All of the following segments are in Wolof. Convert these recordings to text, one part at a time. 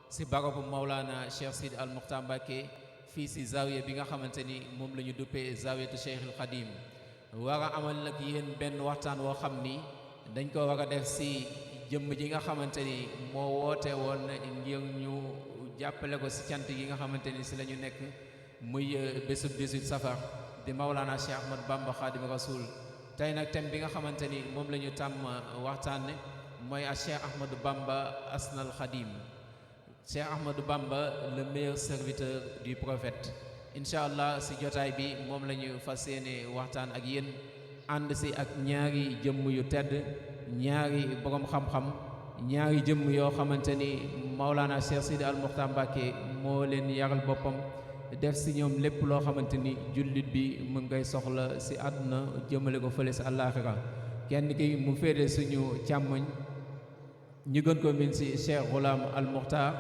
si barabu Maulana Cheikh Sidi Al Muxtaar Mbàkke fii si zawiya bi nga xamante ni moom la ñu duppee zawiyatu Cheikhul Xadim war a amal nag yéen benn waxtaan woo xam ni dañ ko war a def si jëmm ji nga xamante ni moo woote woon ngir ñu jàppale ko si cant gi nga xamante ni si la ñu nekk muy bésub 18 safar di Maulana Cheikh Ahmad Bamba Khadim Rasoul. tey nag thème bi nga xamante ni moom la ñu tàmm waxtaane mooy a Cheikh Ahmadou Bamba Asnal Khadim, Cheikh Ahmadou Bamba le meilleur serviteur du prophète. incha allah si jotaay bi moom la ñu fas yéene waxtaan ak yéen ànd si ak ñaari jëmm yu tedd, ñaari borom xam-xam, ñaari jëmm yoo xamante ni Maulana Cheikh Sidi Al Muxtaar Mbàkke moo leen yaral boppam def si ñoom lépp loo xamante ni jullit bi mu ngay soxla si àdduna jëmale ko fële si àllaaxira. kenn ki mu féete suñu càmmoñ ñu gën ko miin si Cheikh Ghulam Al Muxtaar,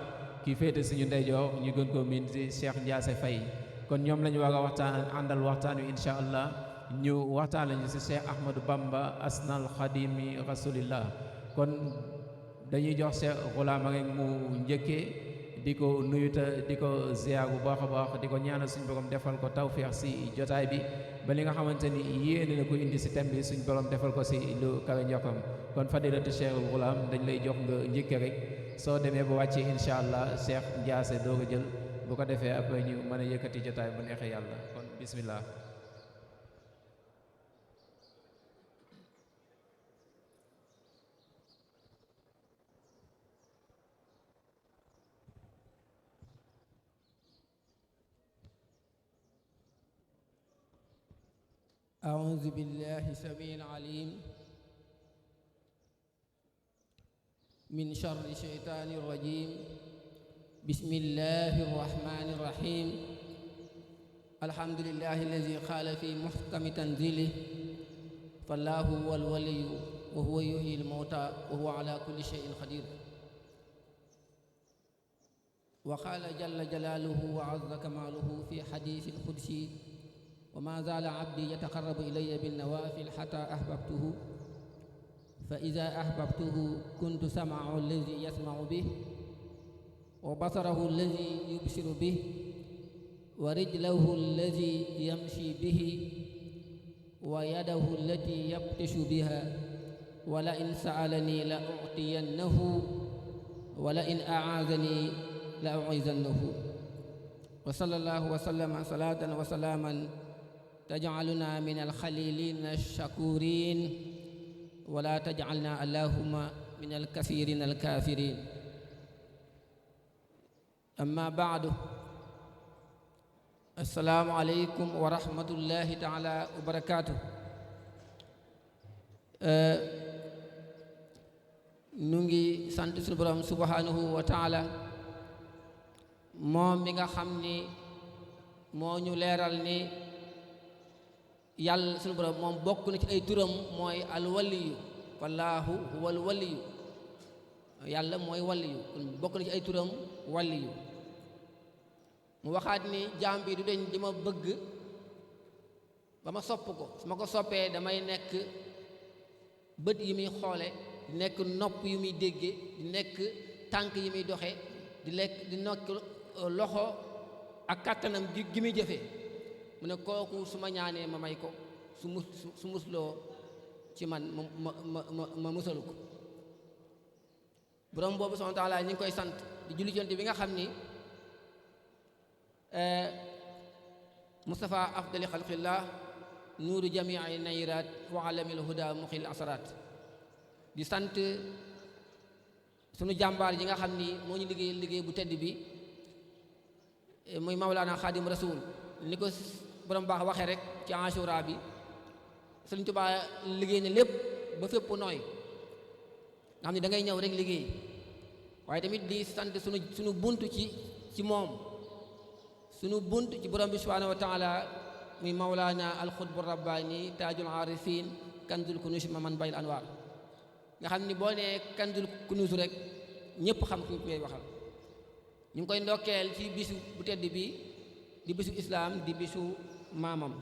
ki féete suñu ndeyjoor ñu gën ko miin si Cheikh Ndiasse Faye. kon ñoom la ñu war a waxtaan àndal waxtaan wi incha allah ñu waxtaan lañu si Cheikh Ahmadou Bamba Asnal Khadimi Rasulillah. kon dañuy jox Cheikh Ghulam rek mu njëkkee di ko nuyuta di ko ziar bu baax a baax di ko ñaanal suñu borom defal ko tawféex si jotaay bi ba li nga xamante ni yéene na ko indi si thème bi suñu borom defal ko si lu kawe njokam. kon fadilatu Cheikh Ghulam dañ lay jox nga njëkke rek soo demee ba wàccee incha allah Cheikh Ndiasse doo ko jël bu ko defee après ñu mën a yëkkati jotaay bu neexee yàlla. kon bismillah. أعوذ بالله السميع العليم من شر الشيطان الرجيم. بسم الله الرحمن الرحيم. الحمد لله الذي قال في محكم تنزيله فالله هو الولي وهو يحيي الموتى وهو على كل شيء قدير. وقال جل جلاله وعز كماله في حديث القدسي وما زال عبدي يتقرب إلي بالنوافل حتى أحببته فإذا أحببته كنت سمعه الذي يسمع به وبصره الذي يبصر به ورجله الذي يمشي به ويده التي يبطش بها ولئن سألني لأعطينه ولئن أعاذني لأعيذنه. وصلى الله وسلم صلاة وسلاما تجعلنا من الخليلين الشكورين ولا تجعلنا اللهم من الكثيرين الكافرين. أما بعد السلام عليكم ورحمة الله تعالى وبركاته. ñu ngi sant suñu borom subhanahu wa taala moom mi nga xam ni moo ñu leeral ni yàlla suñu borom moom bokk na ci ay turam mooy alwaliyu wallaahu huwa alwaliyu. yàlla mooy waliyu kon bokk na ci ay turam waliyu. mu waxaat ni jaam bi du deñ di ma bëgg ba ma sopp ko, su ma ko soppee damay nekk bët yi muy xoole, di nekk nopp yu muy dégge, di nekk tànk yi muy doxe, di nekk loxo ak kàttanam gi muy jëfe. mu ne kooku su ma ñaanee ma may ko, su musloo ci man ma musalu ko. borom boobu subhaanahu wa taala ñu ngi koy sant di julli ci Yonent bi nga xam ni Mustafa afdali xalqillah nuuru jamii nayraat wa alamil huda muxil asaraat. di sant sunu jàmbaar yi nga xam ni moo ñu liggéey bu tedd bi muy Mawlana Xaadim Rasul. ni ko borom baax waxee rek ci Ashura bi Sëriñ Tuubaa liggéey na lépp ba fépp nooy nga xam ne da ngay ñëw rek liggéey. waaye tamit di sant sunu bunt ci moom, sunu bunt ci borom bi subhaanahu wa taala muy Mawlana alxutbu rabbaani taajul aarifin kanzul kunuz man bayil anwaar. nga xam ni boo nee kanzul kunuz rek ñëpp xam ku ñu koy waxal. ñu ngi koy ndokkeel ci bisu bu tedd bi di bisu islaam di bisu maamam.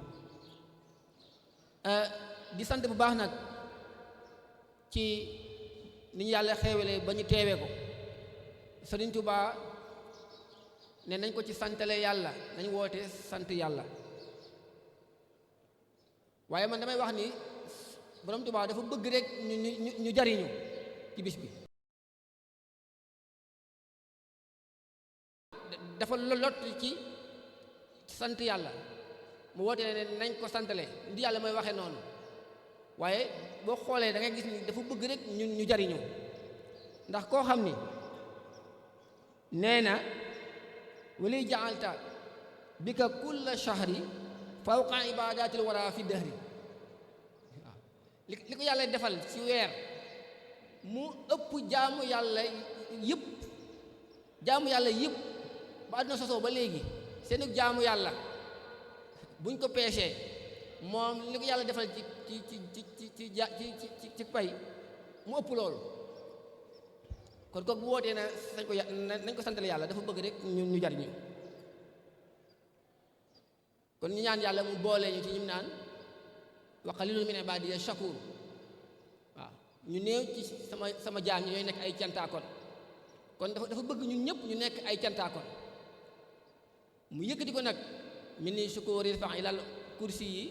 di sant bu baax nag ci ni ñu yàlla xeewalee ba ñu teewee ko. Sëriñ Tuubaa ne nañ ko ci santale yàlla nañ woote sant yàlla. waaye man damay wax ni borom Tuubaa dafa bëgg rek ñu jariñu ci bis bi. dafa lot ci sant yàlla mu woote ne nañ ko santale ndi yàlla mooy waxee noonu, waaye boo xoolee da ngay gis ni dafa bëgg rek ñu jariñu. ndax koo xam ni nee na wali jaalta bika kulla shahri fawqa ibadatil wara fi dahri, waaw li ko yàlla defal ci weer mu ëpp jaamu yàlla yëpp ba àdduna sosoo ba léegi seenu jaamu yàlla buñ ko peesee moom li ko yàlla defal ci pay mu ëpp loolu. kon kooku bu wootee na nañ ko santale yàlla dafa bëgg rek ñu jariñu. kon ñu ñaan yàlla mu boole ñu ci ñim naan wa qalilun min ibadiya shakur, waaw ñu néew ci sama jaam ñi ñooy nekk ay cantaakoon. kon dafa bëgg ñun ñëpp ñu nekk ay cantaakoon. mu yëkkati ko nag min ni shukuri rfa ilal kursi yi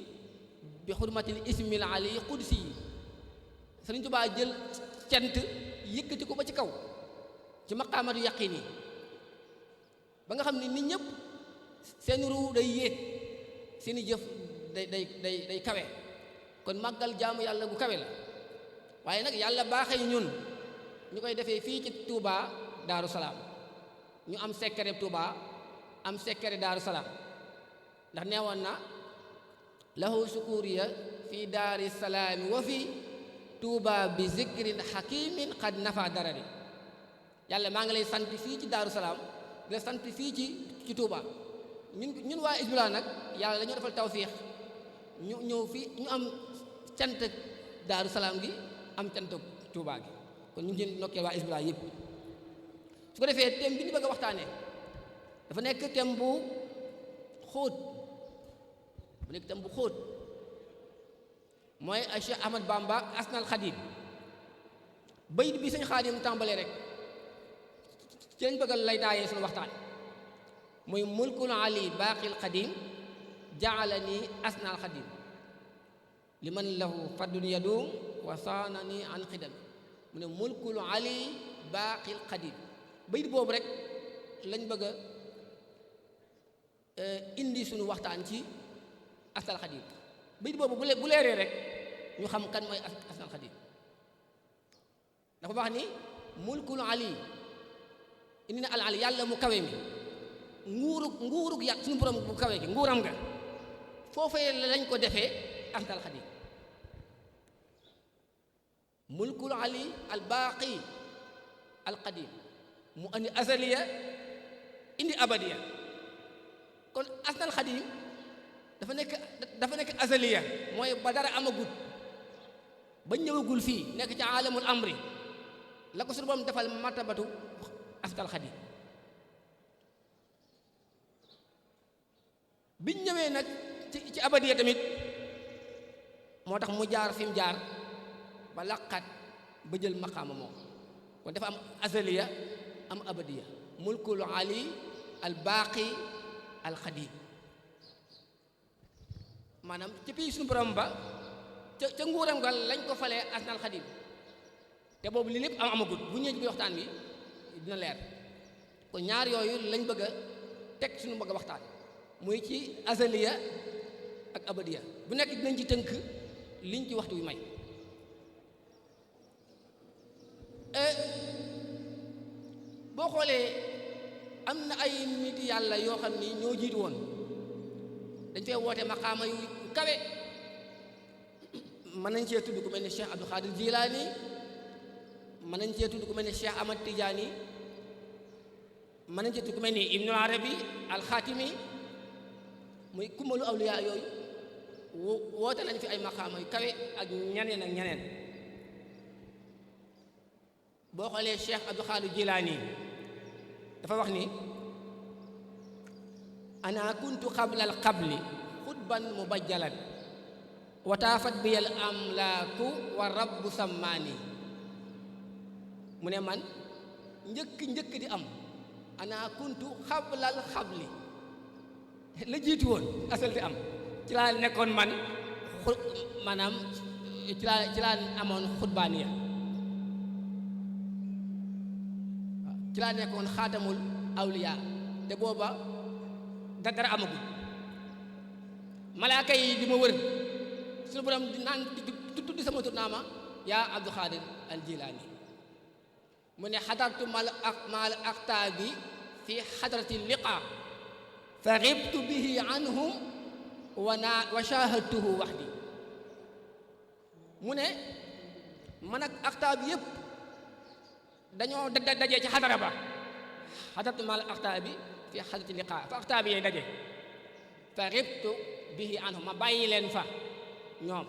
bi xurmatil ismil ali qudsi yi. Sëriñ Tuubaa jël cant yëkkati ko ba ci kaw ci maqaamatu yaqin yi ba nga xam ne nit ñëpp seen ruu day yéeg seeni jëf day kawe. kon màggal jaamu yàlla gu kawe la. waaye nag yàlla baaxee ñun ñu koy defee fii ci Touba Daaru Salaam, ñu am secret Touba am secret Daaru Salaam. ndax neewoon na lahu sukuriya fii daari salaami wa fi Touba bi zikrin hakimin qad nafa darari. yàlla maa ngi lay sant fii ci Daaru Salaam di la sant fii ci Touba. ñun waa Hizbullah nag yàlla dañoo defal tawfiix ñu ñëw fii ñu am cant Daaru Salaam gi am cant Touba gi. kon ñu ngi nokkee waa Hizbullah yëpp. su ko defee thème bi ñu bëgg a waxtaanee dafa nekk thème bu xóot mooy Cheikh Ahmad Bamba Asnal Xadim. bayit bi Sëñ Xaadim tàmbalee rek ci lañ bëgg lay daayee suñu waxtaan muy mulkul ali baaqil xadim jaalani asnal xadim liman lahu faddun yadum wa saanani an xidam. mu ne mulkul ali baaqil xadim. bayit boobu rek lañ bëgg a indi suñu waxtaan ci asnal xadim. bayit boobu bu leeree rek ñu xam kan mooy asnal xadim. dafa wax ni mulkul ali indi na al ali yàlla mu kawe mi nguurug yàlla suñu borom bu kawe gi nguuram nga foofee lañ ko defee asnal xadim. mulkul ali al baaqi al qadim mu andi azaliya indi abadiya. kon asnal xadim dafa nekk azaliya mooy ba dara amagut ba ñëwagul fii nekk ci alamul amri la ko suñu borom defal martabatu asnal xadim. biñ ñëwee nag ci abadiya tamit moo tax mu jaar fi mu jaar ba laqat ba jël maqaama moom. kon dafa am azaliya am abadiya. mulkul ali al baaqi al xadim maanaam ci pii suñu borom ba ca nguuram nga lañ ko falee asnal xadim. te boobu li lépp amagut bu ñëwee ci biir waxtaan bi dina leer. kon ñaar yooyu lañ bëgg a teg suñu bëgg a waxtaan muy ci azaliya ak abadiya. bu nekk dinañ ci tënk liñ ci waxtu wi may. boo xoolee am na ay nit yàlla yoo xam ni ñoo jiitu woon dañ fee woote maqaama yu kawe. mën nañ cee tudd ku mel ni Cheikh Abdou Khadir Jilaani, mën nañ cee tudd ku mel ni Cheikh Ahmad Tidiane, mën nañ cee tudd ku mel ni Ibnu Arabi al-Xaatimi. muy kumalu awliya yooyu woote nañ fi ay maqaama yu kawe ak ñeneen ak ñeneen. boo xoolee Cheikh Abdou Khadir Jilaani dafa wax ni ana kuntu qabla al qabli xutban mubajjalan wa taafat bi al amlaaku wa rabbu sammaani. mu ne man njëkk di am ana kuntu xablal xabli la jiitu woon asalte am ci laa nekkoon man maanaam ci laa amoon xutbaaniya waaw ci laa nekkoon xaatamul awliya te booba dara amagul malaaka yi di ma wër suñu borom di naan di tudd sama tur naa ma yaa Abdou Khadir al Jilaani mu ne xadartu mal aktaabi fi xadrati liqa fa xibtu bihi anhum wa shahadtuhu waxdi mu ne man ak aktaabi yëpp dañoo daje ci xadara ba xadartu mal aktaabi fi xadrati liqa fa aktaabi yee daje fa xibtu bihi anhum ma bàyyi leen fa ñoom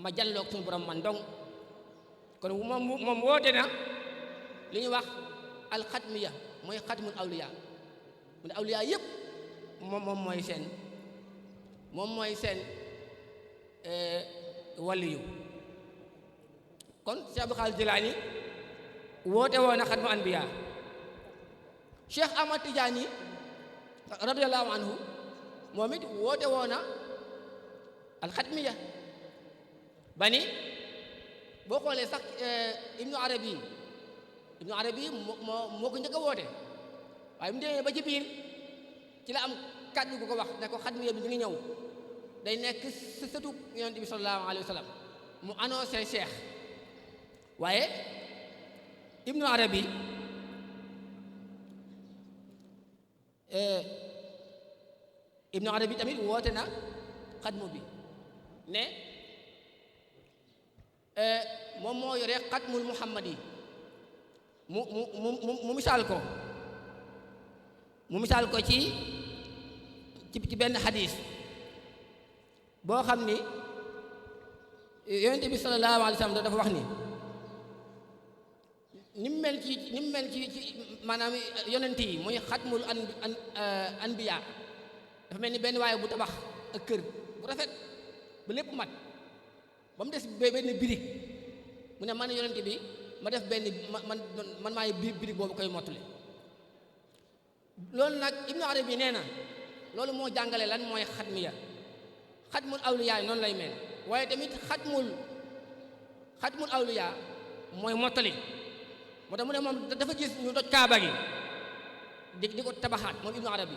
ma jalloog suñu borom man dong kon moom woote na li ñuy wax alxatmiya mooy xatmul awliya mu ne awliya yëpp moom mooy seen waliyu kon Cheikh Abdou Khadir Jilaani woote woon na xatmu anbiya Cheikh Ahmad Tidiane radiyallahu anhu moom it woote woon na alxatmiya ba ni boo xoolee sax ibnu arabi moo ko njëkk a woote waaye mu demee ba ci biir ci la am kàddu gu ko wax ne ko xatmiya bi di ngi ñëw day nekk sëtu yonent bi sallallahu alayhi wa sallam mu annoncé cheikh waaye ibnu arabi tamit woote na xatmu bi ne moom moo yore xatmul muhammad yi mu misaal ko ci benn xadis boo xam ni yonent bi sallallahu alayhi wa sallam dafa wax ni mu mel ci maanaam yonent yi muy xatmul anbiya dafa mel ni benn waaye bu tabax ak kër bu rafet ba lépp mat ba mu des benn birig mu ne man yonent bi ma def benn man maay birig boobu koy mottali loolu nag ibnu arabi nee na loolu moo jàngale lan mooy xatmiya xatmul awliya noonu lay mel waaye tamit xatmul awliya mooy mottali moo tax mu ne moom dafa gis ñu doj kaaba gi di ko tabaxaat moom ibnu arabi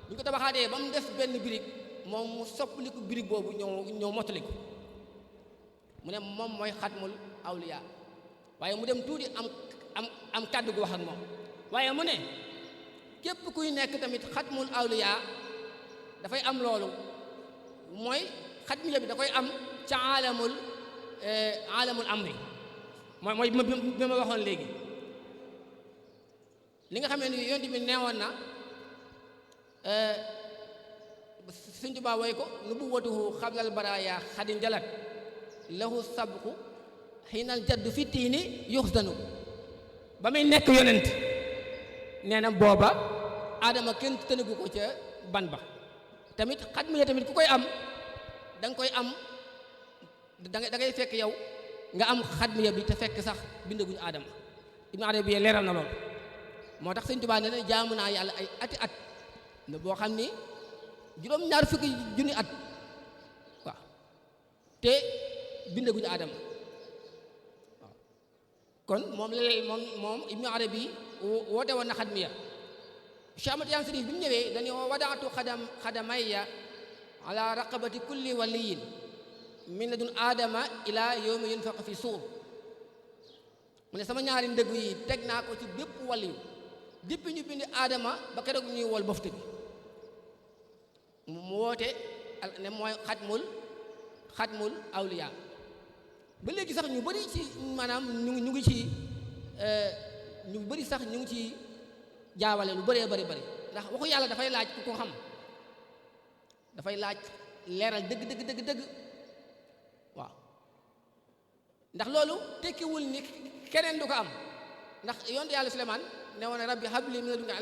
bu ñu ko tabaxaatee ba mu def benn birig moom mu soppaliku birig boobu ñëw mottali ko mu ne moom mooy xatmul awliya waaye mu dem tuuti am kàddu gu wax ak moom waaye mu ne képp kuy nekk tamit xatmul awliya dafay am loolu mooy xatmiya bi da koy am ca aalamul amri mooy bi ma waxoon léegi li nga xamee ni yonent bi neewoon na Sëñ Tuubaa woy ko nubuwwatuhu xablal baraaya xadin jalat lahu sabqu xiinal jaddu fi tiini yuxsanu ba muy nekk yonent nee na booba aadama kenn tënagu ko ca ban ba tamit xatmiya tamit ku koy am da nga koy am da ngay fekk yow nga am xatmiya bi te fekk sax bindaguñu aadama Ibnu Arabi leeral na lool moo tax Sëñ Tuubaa nee na jaamu naa yàlla ay ati at ne boo xam ni juróom-ñaar fukki junni at waaw te bindaguñu aadama waaw kon moom Ibnu Arabi woote woon na xatmiya Cheikh Ahmad Tijaan Sariif bi mu ñëwee dañoo wadaatu xadamayya ala raqabati kulli waliyin min ladun aadama ila yawmi yunfaq fi suur mu ne sama ñaari ndëgg yi teg naa ko ci bépp waliyu depuis ñu bindi aadama ba keroog ñuy wol bofte bi mu woote ne mooy xatmul awliya ba léegi sax ñu bëri ci maanaam ñu ngi ci ñu bëri sax ñu ngi ci jaawale lu bëree bëri ndax waxu yàlla dafay laaj ku ko xam dafay laaj leeral dëgg waaw ndax loolu tekkiwul ni keneen du ko am ndax yonte yàlla Suleymaan ne woon rabbi habli min ladunka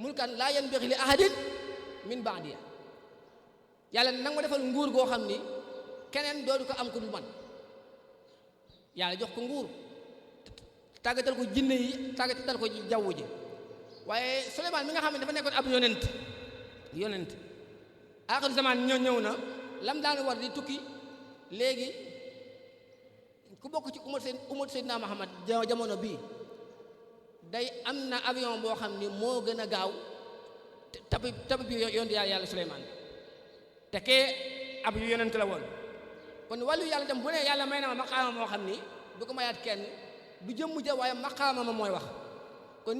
mulkan laa yanbaghi li ahadin min ba'diya yàlla nag ma defal nguur goo xam ni keneen doodu ko am ku dul man yàlla jox ko nguur tàggatal ko jinne yi tàggatal ko jaww ji waaye Suleymaan mi nga xam ne dafa nekkoon ab yonent aaxiru zaman ñëw na lam daan war di tukki léegi ku bokk ci umat Seydina Muhammad jamono bii day am na avion boo xam ni moo gën a gaaw tapi bi yonent yàlla Suleymaan te kee ab yonent la woon kon wàllu yàlla dem bu ne yàlla may na ma maqaama moo xam ni du ko mayaat kenn du jëmm ja waaye maqaama ma mooy wax kon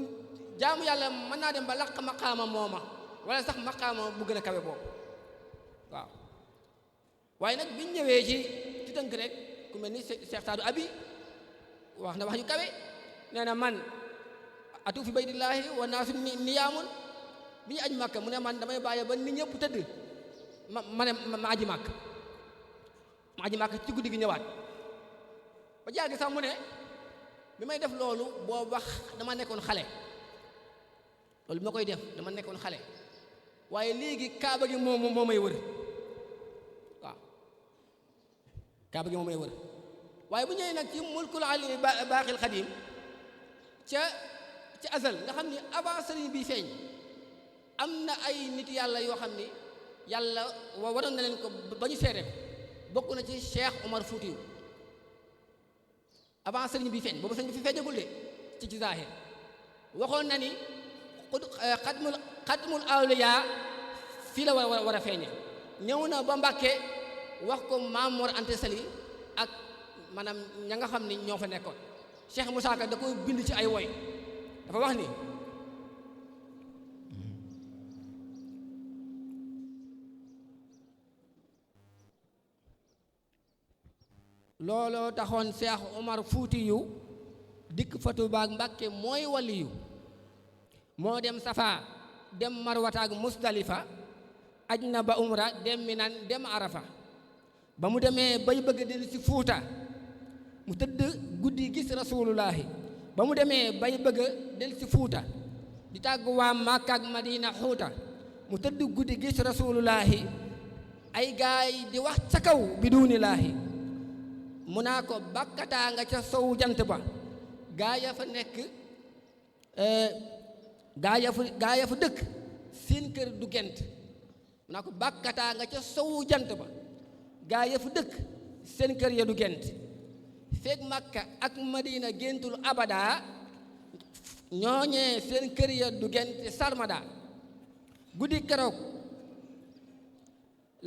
jaamu yàlla mën naa dem ba laq maqaama mooma wala sax maqaama bu gën a kawe boobu waaw waaye nag biñ ñëwee ci tënk rek ku mel ni Cheikh Sadou Abi wax na wax yu kawe nee na man atu fi baydillaahi wa naasu niyaamun bi ñu aj màkk mu ne man damay bàyyi ba nit ñëpp tëdd ma aji màkk ci guddi gi ñëwaat ba jaar gi sax mu ne bi may def loolu boo wax dama nekkoon xale loolu bi ma koy def dama nekkoon xale waaye léegi kaaba gi moo may wër waaw kaaba gi moo may wër waaye bu ñëwee nag ci mulkul ali baaxil xadim ca azal nga xam ni avant sëriñ bi feeñ am na ay nit yàlla yoo xam ni yàlla waroon na leen ko ba ñu seere bokk na ci Cheikh Omar Foutiou avant sëriñ bi feeñ boobu sëriñ bi fi feeñagul de ci zaahir waxoon na ni xatmul awliya fii la war a feeñe ñëw na ba Mbàkke wax ko Maam Mor Anta Sali ak maanaam ña nga xam ni ñoo fa nekkoon Cheikh Moussa Ka da ko bind ci ay woy dafa wax ni looloo taxoon Cheikh Omar Foutiyu dikk fa Tuubaa ak Mbàkke mooy waliyu moo dem Safa dem Marwata ak Musdalifa aj na ba umra dem Minan dem Arafa ba mu demee bay bëgg a dellu ci Fuuta mu tëdd guddi gis rasulullahi ba mu demee bay bëgg a dellu ci Fuuta di tàggu waa Makka ak Madina xuuta mu tëdd guddi gis rasulullahi ay gaay di wax ca kaw bi duunilaahi mu naa ko bàkkataa nga ca sowu jant ba gaa ya fa nekk gaa ya fa dëkk seen kër du gent mu naa ko bàkkataa nga ca sowu jant ba gaa ya fa dëkk seen kër ya du gent feeg Makka ak Madina géntul abada ñooñee seen kër ya du gent sarmada guddi keroog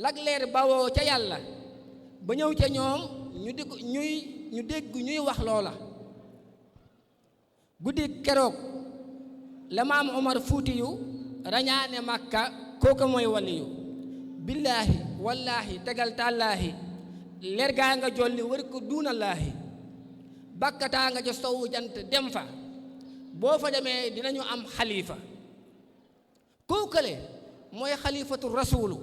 lag leer bawoo ca yàlla ba ñëw ca ñoom ñu dégg ñuy wax loola guddi keroog la maam Omar Fuutiyu rañaane Makka kooka mooy waliyu billaahi wallaahi tegal tàllaahi leer gaa nga jolli wër ko duunallaahi bàkkataa nga ca sowu jant dem fa boo fa demee dinañu am xalifa kookale mooy xalifatu rasuulu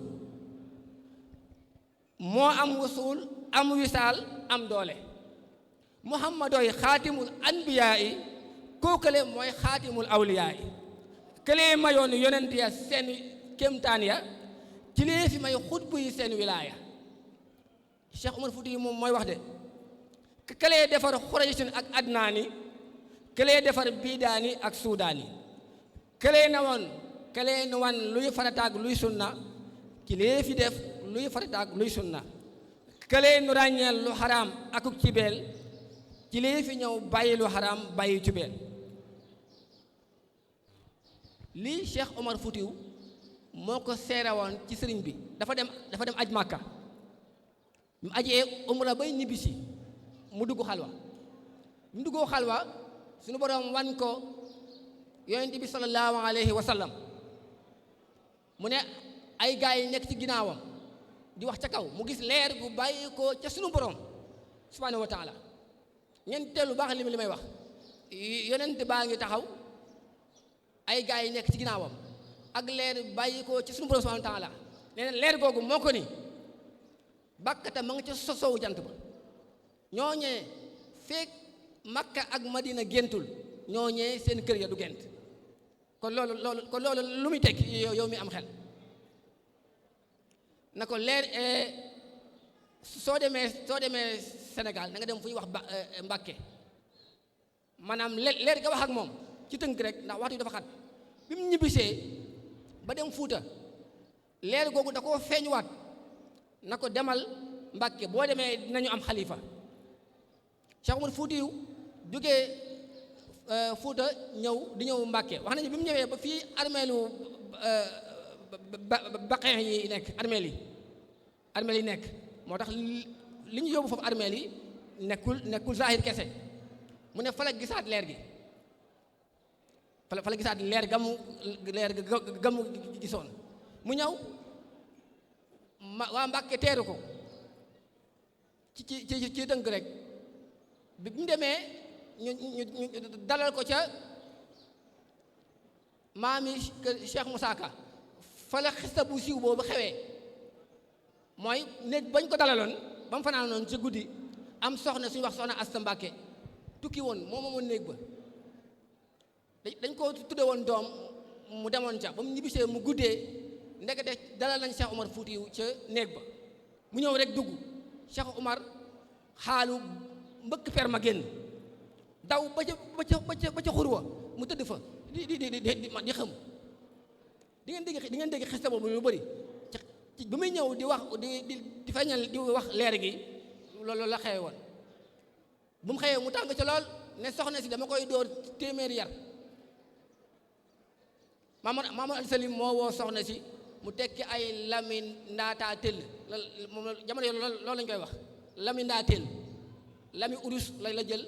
moo am wusuul am wisaal am doole muhammadooy xaatimul anbiyaa yi kookale mooy xaatimul awliyaa yi këlee mayoon yonent ya seen kéemtaan ya ci lee fi may xutbu yi seen wilaaya Cheikh Omar Fouti moom mooy wax de këlee defar xuraysin ak adnaani këlee defar biidaani ak suudaani këlee na wan luy farataag luy sunna ci lee fi def luy farataag luy sunna këlee nu ràññeel lu xaraam akuk cibeel ci lee fi ñëw bàyyi lu xaraam bàyyi cibeel lii Cheikh Omar Foutiou moo ko seere woon ci sëriñ bi dafa dem aj Màkka mu ajee umra bay ñibbisi mu dugg xalwa mu duggoo xalwa suñu boroom wan ko yonent bi sallallahu alayhi wa sallam mu ne ay gaay yi nekk ci ginnaawam di wax ca kaw mu gis leer gu bàyyi ko ca sunu borom subhanahu wa taala ngeen teelu baax li may wax yonent baa ngi taxaw ay gaay yi nekk ci ginnaawam ak leer bàyyi ko ca sunu borom subhanahu wa taala nee na leer googu moo ko ni bàkkata ma nga ca sosowu jant ba ñooñee feek Makka ak Madina géntul ñooñee seen kër ya du gént kon loolu lu muy tekki yow mi am xel na ko leer soo demee Sénégal na nga dem fu ñuy wax Mbàkke maanaam leer ga wax ak moom ci tënk rek ndax waxtu dafa xat bi mu ñibbisee ba dem Fuuta leer googu da koo feeñuwaat na ko demal Mbàkke boo demee dinañu am xalifa Cheikh Umar Fuutiyu jógee Fuuta ñëw di ñëw Mbàkke wax nañu bi mu ñëwee ba fii armeelu baqin yi nekk armeel yi nekk moo tax li ñu yóbbu foofu armeel yi nekkul zahir kese mu ne fa la gisaat leer gi fa la gisaat leer gamu gisoon mu ñëw waa Mbàkke teeru ko ci dënk rek bi mu demee ñu dalal ko ca maami Cheikh Moussa Ka fa la xista bu siiw boobu xewee mooy néeg bañ ko dalaloon ba mu fanaan noonu ci guddi am soxna suñu wax soxna Asta Mbàkke tukki woon moo moomoon néeg ba dañ ko tudde woon doom mu demoon ca ba mu ñibbisee mu guddee ndekete dalal nañ Cheikh Umar Fuutiyu ca néeg ba mu ñëw rek dugg Cheikh Umar xaalu mbëkk per ma génn daw ba ca xurwa mu tëdd fa di xam di ngeen dégg xista boobu lu bëri ba muy ñëw di wax di feeñal di wax leer gi loolu la xewe woon bu mu xëyee mu tàng ca lool ne soxna si dama koy dóor téeméeri yar Mamadou Al Salim moo woo soxna si mu tekki ay lami ndaataa tëll moom jamono loolu lañ koy wax lami ndaa tëll lami urus la jël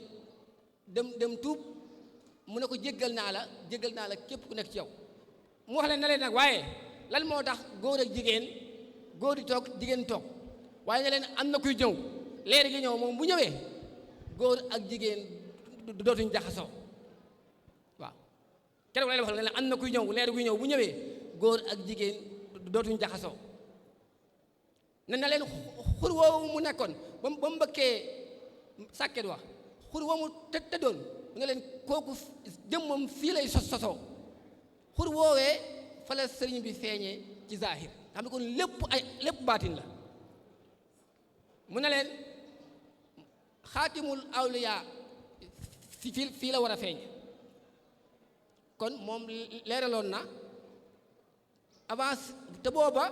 dem tuub mu ne ko jéggal naa la képp ku nekk ci yow mu wax leen na leen nag waaye lan moo tax góor ak jigéen góor di toog jigéen toog waaye ne leen am na kuy ñëw leer gi ñëw moom bu ñëwee góor ak jigéen dootuñ jaxasoo waaw keroog lay wax ne leen am na kuy ñëw leer guy ñëw bu ñëwee góor ak jigéen dootuñ jaxasoo ne na leen xur woowu mu nekkoon ba mu mbëkkee sàkket wax xur woowu mu tëddoon nga leen kooku jëmmam fii lay sosoo xur woowee fa la sëriñ bi feeñee ci zahir xam ne kon lépp baatin la mu ne leen xaatimul awliya fii la war a feeñ kon moom leeraloon na avance te booba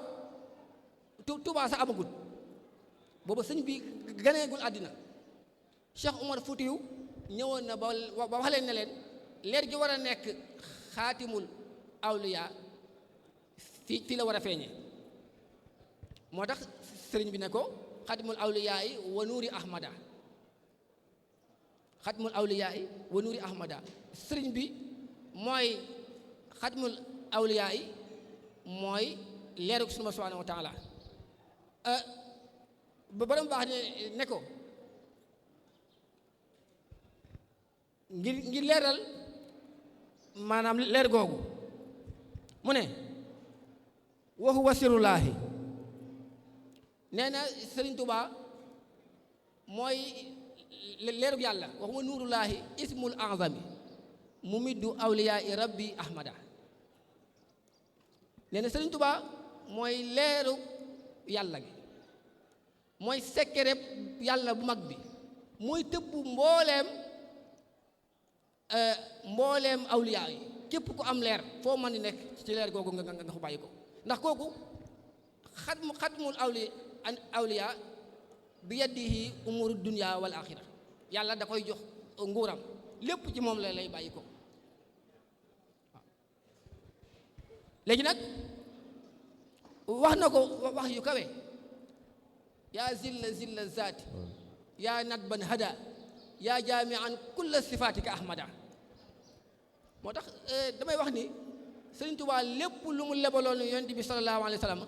Tuubaa sax amagut booba sëñ bi ganeegul àddina Cheikh Umar Fuutiyu ñëwoon na ba wax leen ne leen leer gi war a nekk xaatimul awliya fii la war a feeñee moo tax sëriñ bi ne ko xaatimul awliya yi wa nuuri ahmada xaatimul awliya yi wa nuuri ahmada sëriñ bi mooy xaatimul awliya yi mooy leeru sunu subhanahu wa taala ba borom baax ne ko ngir leeral maanaam leer googu mu ne wa huwa sirullaahi nee na Sëriñ Tuubaa mooy leerug yàlla wa huwa nuurullaahi ismul azami mu middu awliyaa rabbi ahmada nee na Sëriñ Tuubaa mooy leeru yàlla gi mooy sekkereb yàlla bu mag bi mooy tëbbu mbooleem awliyaa yi képp ku am leer foo mën di nekk ci leer googu nga ko bàyyi ko ndax kooku xatmul awliyaa bi yadihi umuru dunya wal axira yàlla da koy jox nguuram lépp ci moom la lay bàyyi ko waaw léegi nag wax na ko wax yu kawe yaa zilla zaati yaa nadban hada yaa jaamian kulla sifaatika ahmada moo tax damay wax ni Sëriñ Tuubaa lépp lu mu lebaloon yonent bi sallallahu alayhi wa sallam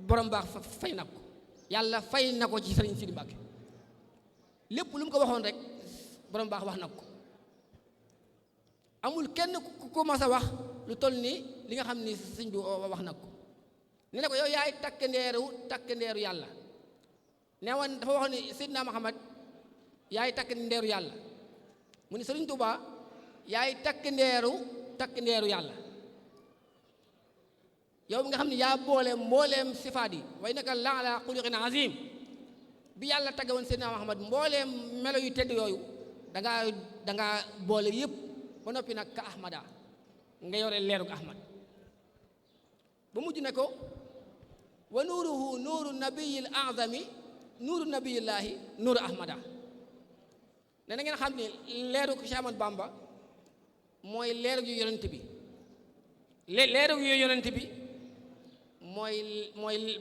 borom baax fay na ko yàlla fay na ko ci Sëriñ Sidi Mbàkke lépp lu mu ko waxoon rek borom baax wax na ko amul kenn ku mas a wax lu toll ni li nga xam ni sëñ bi wax na ko ne ne ko yow yaay takk ndeeru yàlla ne woon dafa wax ni Seydina Muhammad yaay takk ndeeru yàlla mu ni Sëriñ Tuubaa yaay takk ndeeru yàlla yow mi nga xam ne yaa boole mbooleem sifaat yi way naka la ala xuluqin azim bi yàlla tagge woon Seydina Muhammad mbooleem melo yu tedd yooyu dangaa boole yëpp ba noppi nag ka ahmada nga yore leerug Ahmad ba mujj ne ko wa nuuruhu nuuru nabiyil azami nuuru nabiyillaahi nuuru ahmada ne na ngeen xam ne leerug Cheikh Ahmad Bamba mooy leerug yu yonent bi leerug yu yonent bi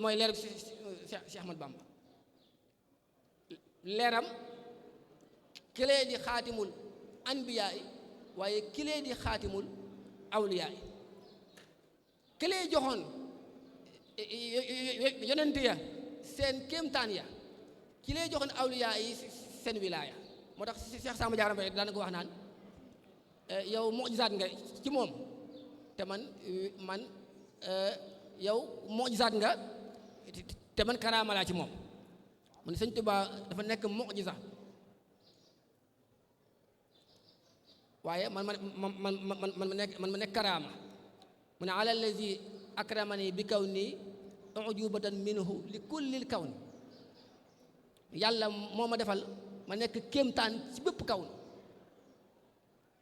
mooy leerug Cheikh Ahmad Bamba leeram kilee di xaatimul anbiyaa yi waaye kilee di xaatimul awliyaa yi kilee joxoon yonent ya seen kéemtaan ya kilee joxoon awliyaa yi seen wilaaya moo tax Cheikh Samba Diarra Mbaye daana ko wax naan yow mujizaat nga ci moom te man yow mujizaat nga te man karaama laa ci moom mu ne Sëñ Tuubaa dafa nekk mujiza waaye man ma nekk karaama mu ne ala allazi akramani bi kawni ujubatan minhu li kullil kawni yàlla moo ma defal ma nekk kéemtaan ci bépp kawn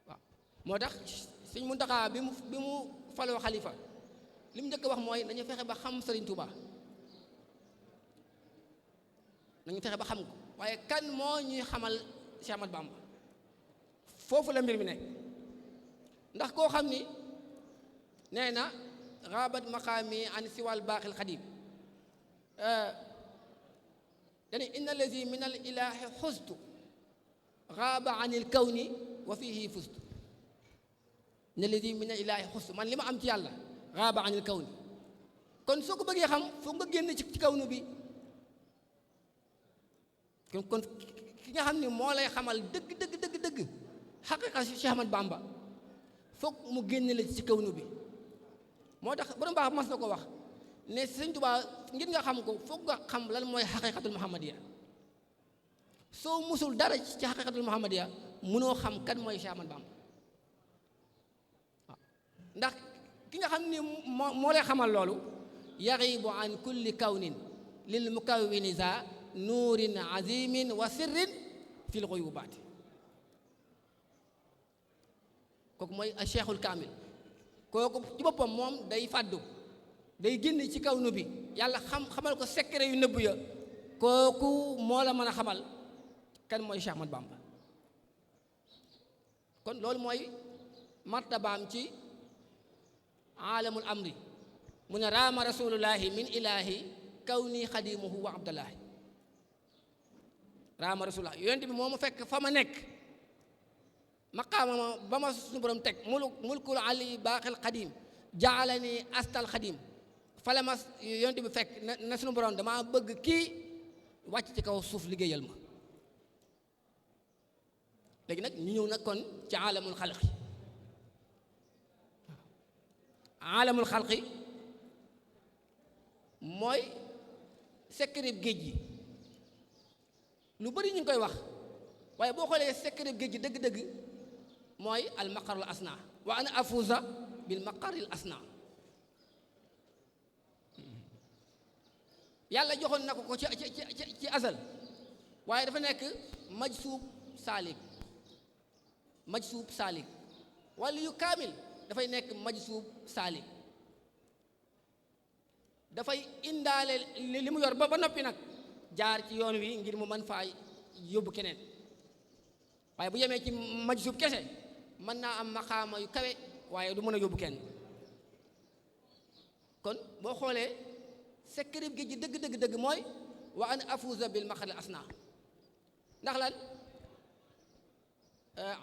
waaw moo tax Sëñ Muntaxa bi mu faloo xalifa li mu njëkk wax mooy nañu fexe ba xam Sëriñ Tuubaa nañu fexe ba xam ko waaye kan moo ñuy xamal Cheikh Ahmad Bamba foofu la mbir mi nekk ndax koo xam ni nee na xaabat maqaami an siwal baaxil xadim dani inna allazi min al ilahi xustu xaaba an il kawni wa fihi fustu inna allazi min al ilahi xustu man li ma am ci yàlla xaaba an il kawni kon soo ko bëggee xam foog nga génn ci kawnu bi kon ki nga xam ni moo lay xamal dëgg xaqiqa Cheikh Ahmad Bamba foog mu génne la ci kawnu bi moo tax borom baax mas na ko wax ne Sëñ Tuubaa ngir nga xam ko foog nga xam lan mooy xaqiqatul muhammadiya soo musul dara ci xaqiqatul muhammadiya mënoo xam kan mooy Cheikh Ahmad Bamba waaw ndax ki nga xam ni moo lay xamal loolu yaxibu an kulli kawnin lil mukawwini za nuurin azimin wa sirrin fil xuyubaati kooku mooy a cheikhul kaamil kooku ci boppam moom day fàddu day génn ci kaw nu bi yàlla xamal ko secret yu nëbb ya kooku moo la mën a xamal kan mooy Cheikh Ahmad Bamba kon loolu mooy martabaam ci aalamul amri mu ne raama rasulullahi min ilahi kawni xadimuhu wa abdallahi raama rasulullah yonent bi moo ma fekk fa ma nekk maqaama ba ma suñu borom teg mulkul ali baaxil xadim jaalani astal xadim fale ma yonent bi fekk na suñu borom dama bëgg kii wàcc ci kaw suuf liggéeyal ma léegi nag ñu ñëw nag kon ci aalamul xalqi aalamul xalqi mooy secret géej gi lu bari ñu ngi koy wax waaye boo xoolee secret géej gi dëgg-dëgg mooy al maqarul asna wa ana afuza bil maqaril asna yàlla joxoon na ko ci asal waaye dafa nekk majsuub saalik wala yu kaamil dafay nekk majsuub saalik dafay indaale li mu yor ba noppi nag jaar ci yoon wi ngir mu mën faa yóbbu keneen waaye bu yemee ci majsuub kese mën naa am maqaama yu kawe waaye du mën a yóbbu kenn kon boo xoolee secret gi ji dëgg mooy wa an afuza bil maqaril asna ndax lan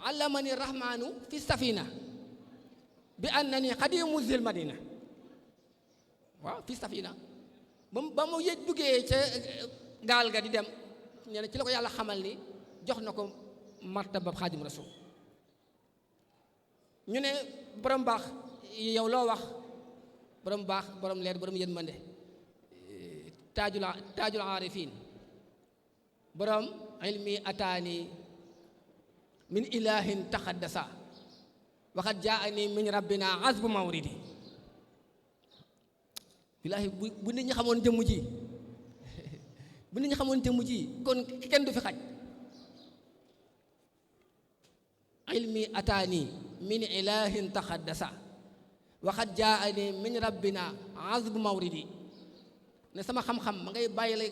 allamani rahmanu fi safina bi annani xadimu zil madina waaw fi safina ba mu yëj duggee ca gaal ga di dem nee na ci la ko yàlla xamal ni jox na ko martaba xaadim rasul ñu ne borom baax yow loo wax borom baax borom leer borom yërmande taajul aarifin borom ilmi ataani min ilahin taxaddasa waxat jaani min rabbina azbu mawridi billaahi bu nit ñi xamoon jëmm ji bu nit ñi xamoon jëmm ji kon kenn du fi xaj ilmi ataani min ilahin taxaddasa waxat jaani min rabbina azbu mawridi ne sama xam-xam ma ngay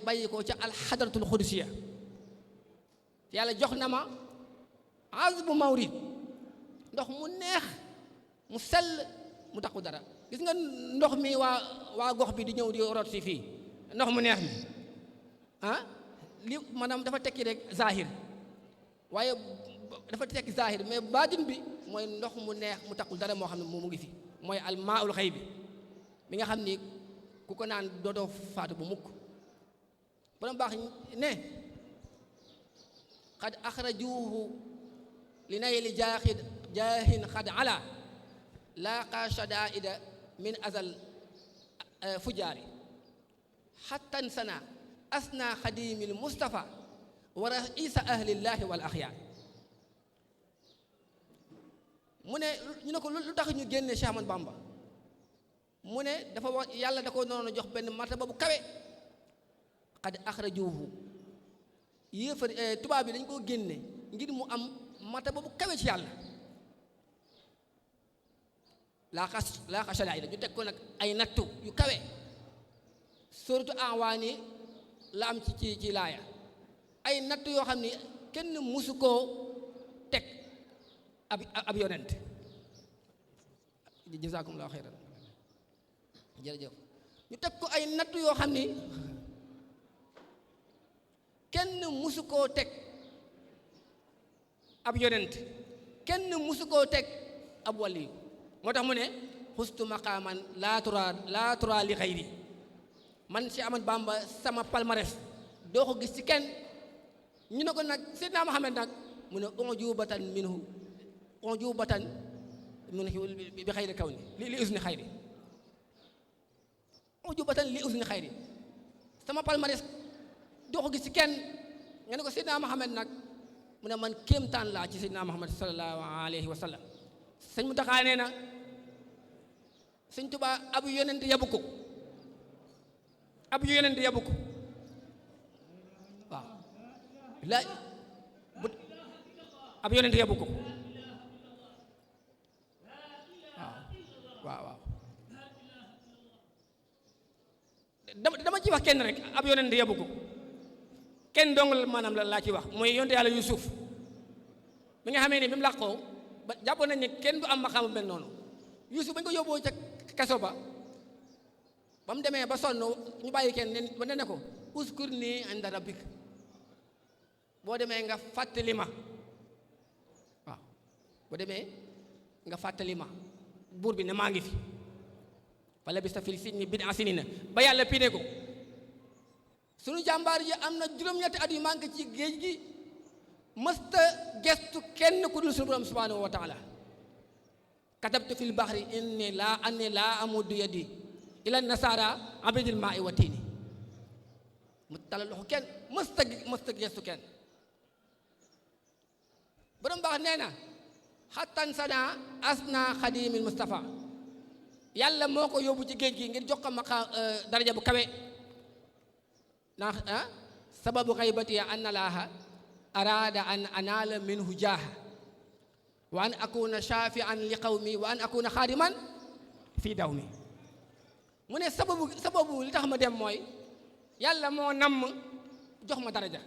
bàyyi ko ca alxadratul xudusiya yàlla jox na ma azbu mawrid ndox mu neex mu sell mu taxu dara gis nga ndox mi waa gox bi di ñëw di rot si fii ndox mu neex mi li maanaam dafa tekki rek zahir waaye dafa tekki zahir mais baatin bi mooy ndox mu neex mu taxul dara moo xam ne mu ngi fi mooy almaaul xëy bi mi nga xam ni ku ko naan dootoo faatu bu mukk borom baax ne qad axrajuhu li nayli jaahin xad ala laaqa shadaida min azal fujaari xattan sana asna xadimil mustafa wa raisa ahlillahi wal axyaar mu ne ñu ne ko lu tax ñu génne Cheikh Ahmadou Bamba mu ne dafa wax yàlla da ko noonu jox benn martaba bu kawe qad axrajuhu yéefar tubaab bi dañ koo génne ngir mu am martaba bu kawe ci yàlla laaqa shadaa'ida ñu teg ko nag ay nattu yu kawe suratu Anwaani la am ci laaya ay nattu yoo xam ni kenn musu koo teg ab yonent jazaakumullaahu xayran jërëjëf ñu teg ko ay nattu yoo xam ni kenn musu koo teg ab yonent kenn musu koo teg ab waliyu moo tax mu ne xustu maqaaman laa tura li xayri man si Ahmad Bamba sama palmarès doo ko gis ci kenn ñu ne ko nag Seydina Muhammad nag mu ne ujubatan minhu bi xayri kaw ni li usni xayri ujubatan li usni xayri sama palmarès doo ko gis ci kenn nga ne ko Seydina Muhammad nag mu ne man kéemtaan laa ci Seydina Muhammad sallallahu alayhi wa sallam sëñ mu taxaa nee na sëñ Tuubaa ab yonent yabu ko waaw la ab yonent yabu ko waaw dama ci wax kenn rek ab yonent yabu ko kenn dong maanaam la laa ci wax mooy yonte yàlla Yuusuf bi nga xamee ne bi mu làqoo ba jàppoon nañ ne kenn du am maqaama mel noonu Yuusuf bañ ko yóbboo ca kaso ba mu demee ba sonn ñu bàyyi kenn ne ne ko uskur nii inda rabbik boo demee nga fàttali ma waaw boo demee nga fàttali ma buur bi ne maa ngi fi fa labista fil sijni bid'a sinina ba yàlla pine ko sunu jàmbaar ji am na juróom-ñetti at yu manqué ci géej gi mësta gestu kenn ku dul sunu borom subhanahu wa taala katabtu fil bahri anni laa amuddu yadi ila nasara abidil ma'i wa tiini mu talal loxo kenn mësta gestu kenn borom baax nee na xattan sana asna xadimil Mustafa yàlla moo ko yóbbu ci géej gi ngir jox ko daraja bu kawe ndax sababu xaybati an laaha araada an anaala minhu jaaha wa an akuna shafian li qawmi wa an akuna xaadiman fii dawmi mu ne sababu li tax ma dem mooy yàlla moo namm jox ma daraja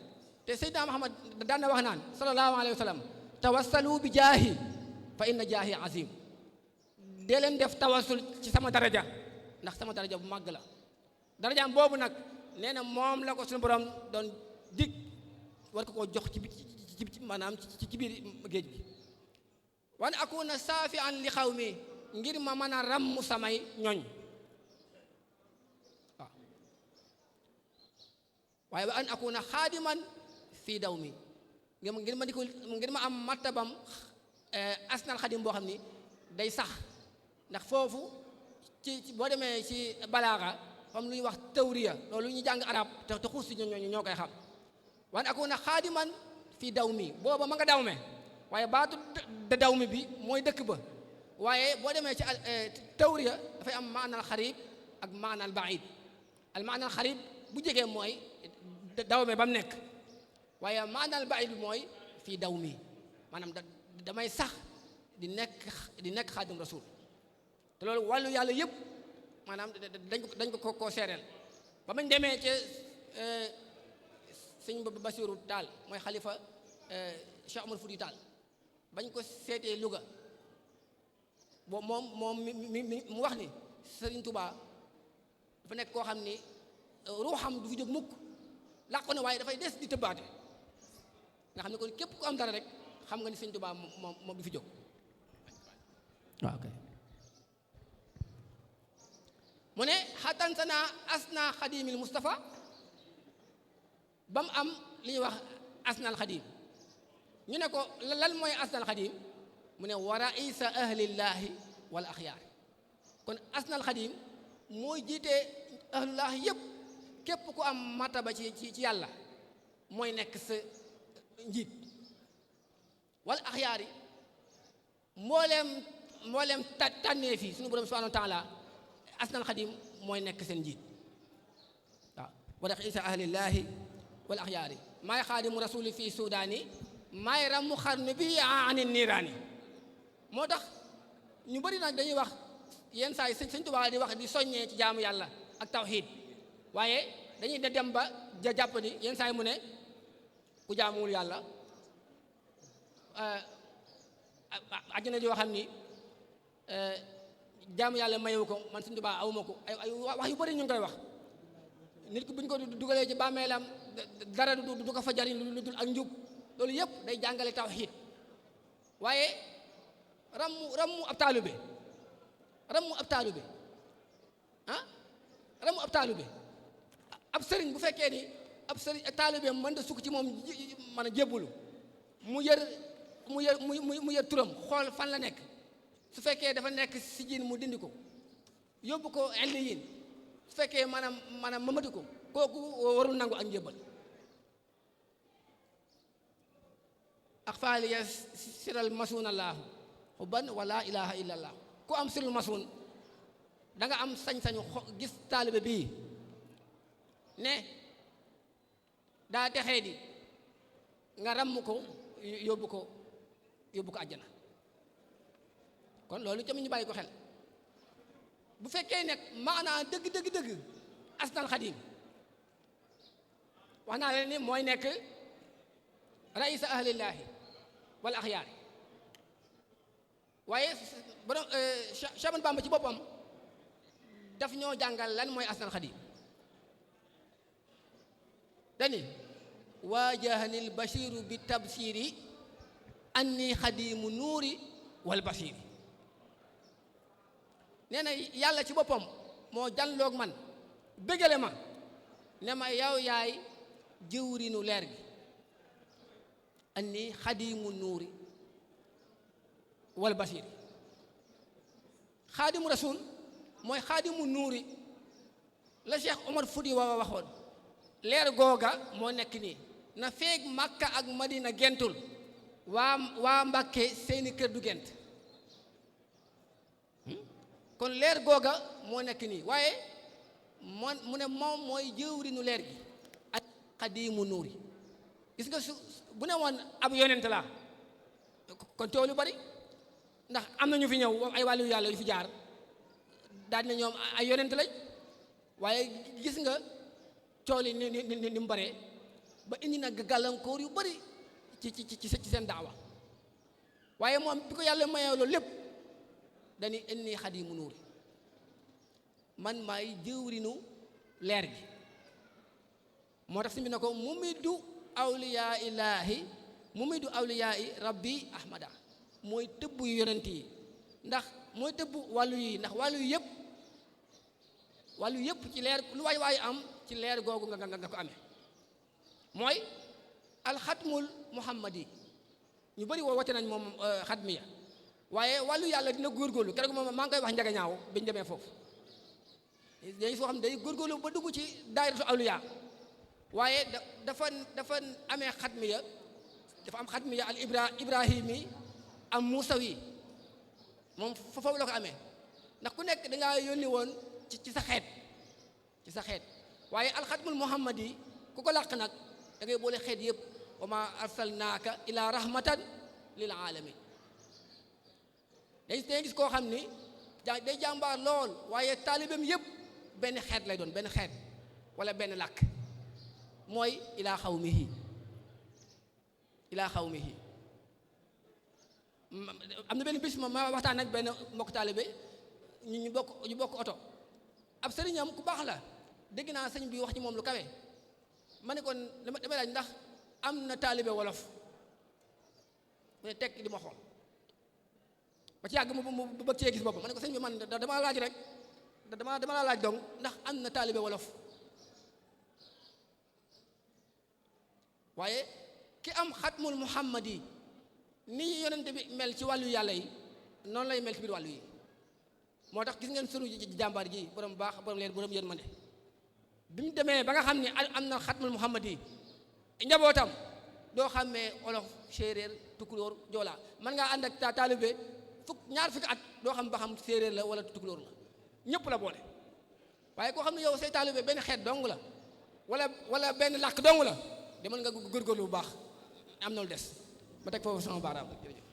te Seydina Muhammad daan na wax naan sallallahu alayhi wa sallam tawassalu bi jaahi fa inna jaahi azim dee leen def tawassul ci sama daraja ndax sama daraja bu màgg la darajaam boobu nag nee na moom la ko suñu borom doon dig war ko koo jox ci maanaam ci biir géej gi wan akuna saafian li xawmi ngir ma mën a ràmm samay ñoñ waaw waaye wa an akuna xaadiman fii daw mi ngir ma am martabam asnal xadim boo xam ni day sax ndax foofu ci boo demee ci balaaxa xam lu ñuy wax tawriya loolu lu ñuy jàng arab te xuus si ñoo koy xam wan akuna xaadiman fii daw mi booba ma nga daw me waaye baatu daw mi bi mooy dëkk ba waaye boo demee ci tawriya dafay am maanaal xarib ak maanaal baid al maanaal xarib bu jegee mooy daw me ba mu nekk waaye maanaal baid bi mooy fii daw mi maanaam damay sax di nekk xaadim rasul te loolu wàllu yàlla yëpp maanaam dañ ko koo seereel ba mañ demee ca sëñ Basiru Taal mooy xalifa Cheikh Omar Fouti Taal bañ ko seetee Louga bo moom mu wax ni Sëriñ Tuubaa dafa nekk koo xam ni ruuxam du fi jóg mukk làqu ne waaye dafay des di tëbbaate nga xam ne kon képp ku am dara rek xam nga ni Sëriñ Tuubaa moom du fi jóg waaw kay mu ne xatan sana asna xadimil Mustafa ba mu am li ñuy wax asnal xadim ñu ne ko lan mooy asnal xadim mu ne wa raisa ahlillahi wal axyaar kon asnal xadim mooy jiite ahlullahi yëpp képp ku am martaba ci yàlla mooy nekk sa njiit wal axyaar yi mbooleem tànnee fii suñu borom subhanahu wa taala asnal xadim mooy nekk seen njiit waaw wa raisa ahlillahi wal axyaar yi maay xaadimu rasuli fii suudaani maay ramu xarnu bi ani niiraani moo tax ñu bëri nag dañuy wax yenn saa yi sëñ Tuubaa di wax di soññee ci jaamu yàlla ak tawxiid waaye dañuy dem ba jàpp ni yenn saa yi mu ne ku jaamuwul yàlla àjjana joo xam ni jaamu yàlla mayewu ko man sëñ Tuubaa awuma ko ay wax yu bëri ñu ngi koy wax nit ku bu ñu ko dugalee ci bàmmeelam dara du ko fa jariñ lu dul ak njub loolu yëpp day jàngale tawxiid waaye rammu ab taalibe rammu ab taalibe rammu ab taalibe ab sëriñ bu fekkee ni ab sëriñ taalibe mën da sukk ci moom mën a jébbulu mu yër turam xool fan la nekk su fekkee dafa nekk si jiin mu dindi ko yóbbu ko illiyin su fekkee maanaam mamati ko kooku warul nangu ak njébbal ak faaliya siral masuun allaahu xubban wala ilaha illa allah ku am sirul masuun da nga am sañ-sañu gis taalibe bii ne daa texee di nga ramm ko yóbbu ko àjjana kon loolu tamit ñu bàyyi ko xel bu fekkee nekk maanaa dëgg asnal xadim wax naa leen ni mooy nekk raisa ahlillaahi wal axyaari waaye borom Cheikh Ahmadou Bamba ci boppam daf ñoo jàngal lan mooy asnal xadim dani waajahanil bashiru bi tabsiri anni xadimu nuuri wal bashiri nee na yàlla ci boppam moo janloog man bégale ma ne ma yow yaay jëwrinu leer gi anni xadimu nuuri wal bashiri xaadimu rasul mooy xaadimu nuuri la Cheikh Omar Fouti wa waxoon leer googa moo nekk nii na feeg Makka ak Madina gentul waa Mbàkke seeni kër du gent kon leer googa moo nekk nii waaye mu ne moom mooy jëwrinu leer gi ak xadimu nuuri gis nga bu ne woon ab yonent la kon coow lu bari ndax am na ñu fi ñëw ay wàllu yàlla yu fi jaar daal na ñoom ay yonent lañ waaye gis nga coow li ni mu baree ba indi na gàllankoor yu bari ci seen daawa waaye moom bi ko yàlla mayee loolu lépp dañuy inni xadimu nuuri man maay jëwrinu leer gi moo tax si bi ne ko mumidu awliyaa ilaahi mumidu awliyaa i rabbi ahmada mooy tëbb yu yonent yi ndax mooy tëbb wàllu yi ndax wàllu yëpp ci leer lu waay am ci leer googu nga ko amee mooy alxatmul muhammadi ñu bëri woote nañ moom xatmiya waaye wàllu yàlla dina góorgóorlu keroog moom maa ngi koy wax njaga ñaaw biñu demee foofu dañu soo xam ne day góorgóorlu ba dugg ci daayiratu awliya waaye dafa amee xatmiya dafa am xatmiya al ibrahimi am muusawi moom foofu la ko amee ndax ku nekk dangaa yónni woon ci sa xeet waaye alxatmul muhammadi ku ko làq nag da ngay boole xeet yëpp wa ma arsalnaaka ila rahmatan lil alamin dañ gis koo xam ni day jàmbaar lool waaye taalibeem yëpp benn xeet lay doon benn xeet wala benn làkk mooy ilaa xawmihi am na benn bis ma waxtaan ak benn mbokk taalibe ñu bokk oto ab sëriñam ku baax la dégg naa sëñ bi wax ci moom lu kawe ma ne kon damay laaj ndax am na taalibe wolof mu ne tekk di ma xool ba ci yàgg mu bëgg cee gis boppam ma ne ko sëñ bi man dama laaj rek dama la laaj dong ndax am na taalibe wolof waaye ki am xatmul muhammadi ni yonente bi mel ci wàllu yàlla yi noonu lay mel ci biir wàllu yi moo tax gis ngeen sunu jàmbaar ji borom baax borom leer borom yërmande bi mu demee ba nga xam ne am na xatmul muhammadi njabootam doo xàmmee olof séeréer tukulóor joolaa man ngaa ànd ak taalibe ñaar fukki at doo xam ba xam séeréer la wala tukulóor la ñëpp la boole waaye koo xam ne yow say taalibe benn xeet dong la wala benn làkk dong la demal nga góorgóorlu bu baax am na lu des ma teg foofu sama baaraam jërëjëf.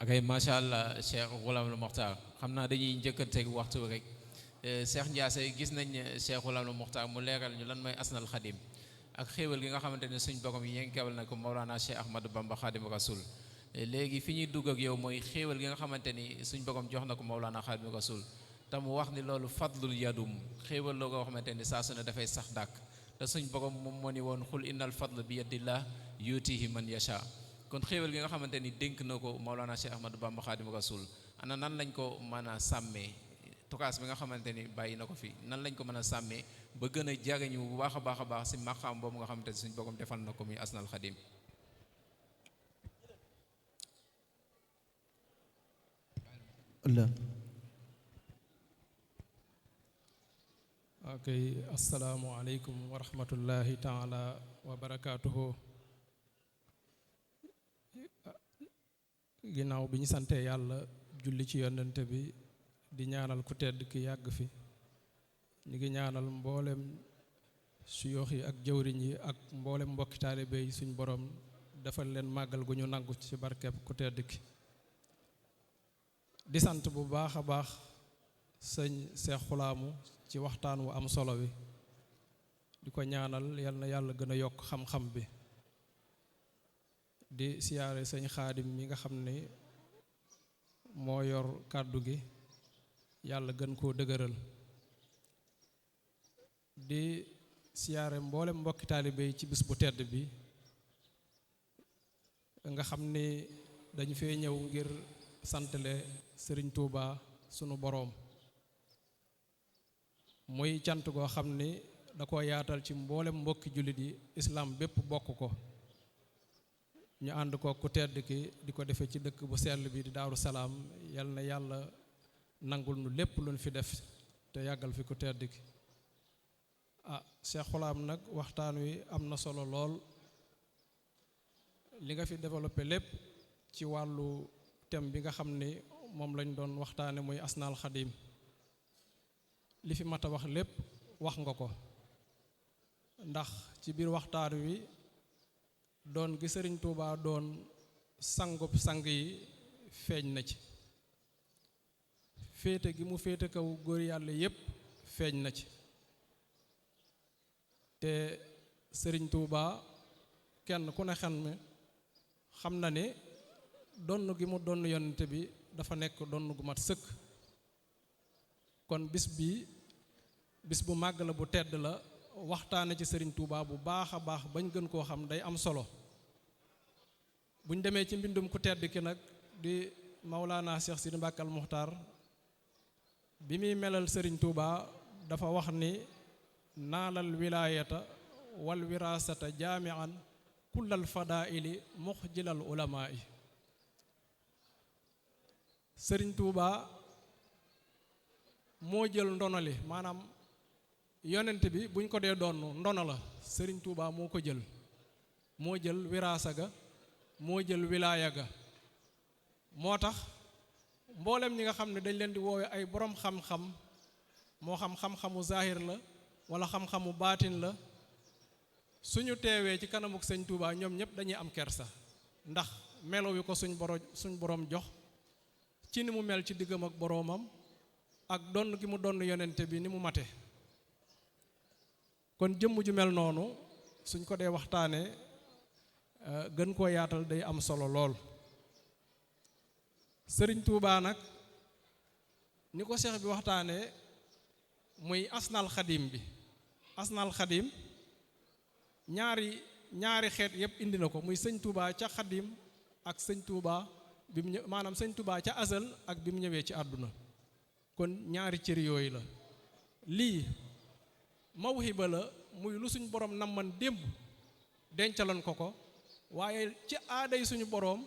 akay macha allah Cheikh Ghoulamul Mokhtar xam naa dañuy njëkkanteeg waxtu rek Cheikh Ndiasse gis nañ Cheikh Ghoulamul Mokhtar mu leeral ñu lan mooy asnal xadim ak xéewal gi nga xamante ne suñ borom yi yenkewal na ko Mawlana Cheikh Ahmadou Bamba Khadim Rasoul léegi fi ñuy dugg ak yow mooy xéewal gi nga xamante ni suñ borom jox na ko Mawlana Khadim Rasoul te mu wax ni loolu fadlul yadum xéewal loo nga xamante ni saa su ne dafay sax dàkk te suñ borom moom moo ni woon xul innal fadla bi yadillah yutihi man yasha kon xéewal gi nga xamante ni dénk na ko Mawlana Cheikh Ahmadou Bamba Khadim Rasoul ana nan lañ ko mën a sàmmee tukaas bi nga xamante ni bàyyi na ko fi nan lañ ko mën a sàmmee ba gën a jariñu bu baax a baax si maqaam boobu nga xamante ni suñ borom defal na ko muy asnal xadim. ok asalaamualeykum wa rahmatullahi taala wa barakaatuhu. ginnaaw bi ñu sante yàlla julli ci yonente bi di ñaanal ku tedd ki yàgg fi ñu ngi ñaanal mboolem suyoox yi ak jëwriñ yi ak mboolem mbokki taalibe yi suñ borom defal leen màggal gu ñu nangu ci barkeb ku tedd ki di sant bu baax a baax sëñ Seex Xulaamu ci waxtaan wu am solo wi di ko ñaanal yal na yàlla gën a yokk xam-xam bi di siyaare sëñ Xaadim mi nga xam ni moo yor kàddu gi yàlla gën koo dëgëral di siyaare mboolem mbokki taalibe yi ci bis bu tedd bi nga xam ni dañu fee ñëw ngir santale sëriñ Tuuba sunu boroom muy cant goo xam ni da ko yaatal ci mboolem mbokki jullit yi islam bépp bokk ko ñu ànd ko ku tedd ki di ko defee ci dëkk bu sell bi di Daaru Salaam yal na yàlla nangul nu lépp luñ fi def te yàggal fi ku tedd ki Cheikh Xulaam nag waxtaan wi am na solo lool li nga fi développé lépp ci wàllu thème bi nga xam ni moom lañ doon waxtaane muy asnaal xadim li fi mat a wax lépp wax nga ko ndax ci biir waxtaan wi doon gi sëriñ Tuubaa doon sangub sang yi feeñ na ci féete gi mu féete kaw góor yàlla yépp feeñ na ci te sëriñ Tuubaa kenn ku ne xam na ne donn gi mu donn yonent bi dafa nekk donn gu mat sëkk kon bis bu màgg la bu tedd la waxtaane ci sëriñ Tuubaa bu baax a baax bañ gën koo xam day am solo buñ demee ci mbindum ku tedd ki nag di Mawlaana Cheikh Sidi Mbàkke al Muxtaar bi muy melal sëriñ Tuubaa dafa wax ni naalal wilaayata wal wiraasata jaamian kullal fadaili muxjilal ulamaa yi sëriñ Tuubaa moo jël ndonoli maanaam yonent bi buñ ko dee doon ndono la sëriñ Tuubaa moo ko jël moo jël wiraasa ga moo jël wilaaya ga moo tax mboolem ñi nga xam ne dañ leen di woowe ay borom xam-xam moo xam xam-xamu zahir la wala xam-xamu baatin la suñu teewee ci kanamuk sëñ Tuubaa ñoom ñëpp dañuy am kersa ndax melo wi ko suñ borom jox ci ni mu mel ci diggam ak boroomam ak donn gi mu donn yonente bi ni mu mate. kon jëmm ju mel noonu suñ ko dee waxtaanee gën koo yaatal day am solo lool. Sëriñ Tuubaa nag ni ko seex bi waxtaanee muy asnal xadim bi. asnal xadim ñaari xeet yépp indi na ko muy sëñ Tuubaa ca xadim ak sëñ Tuubaa bi mu maanaam sëñ Tuubaa ca asal ak bi mu ñëwee ci àdduna. kon ñaari cër yooyu la. lii mawhiba la muy lu suñu borom namman démb dencaloon ko ko waaye ci aaday suñu borom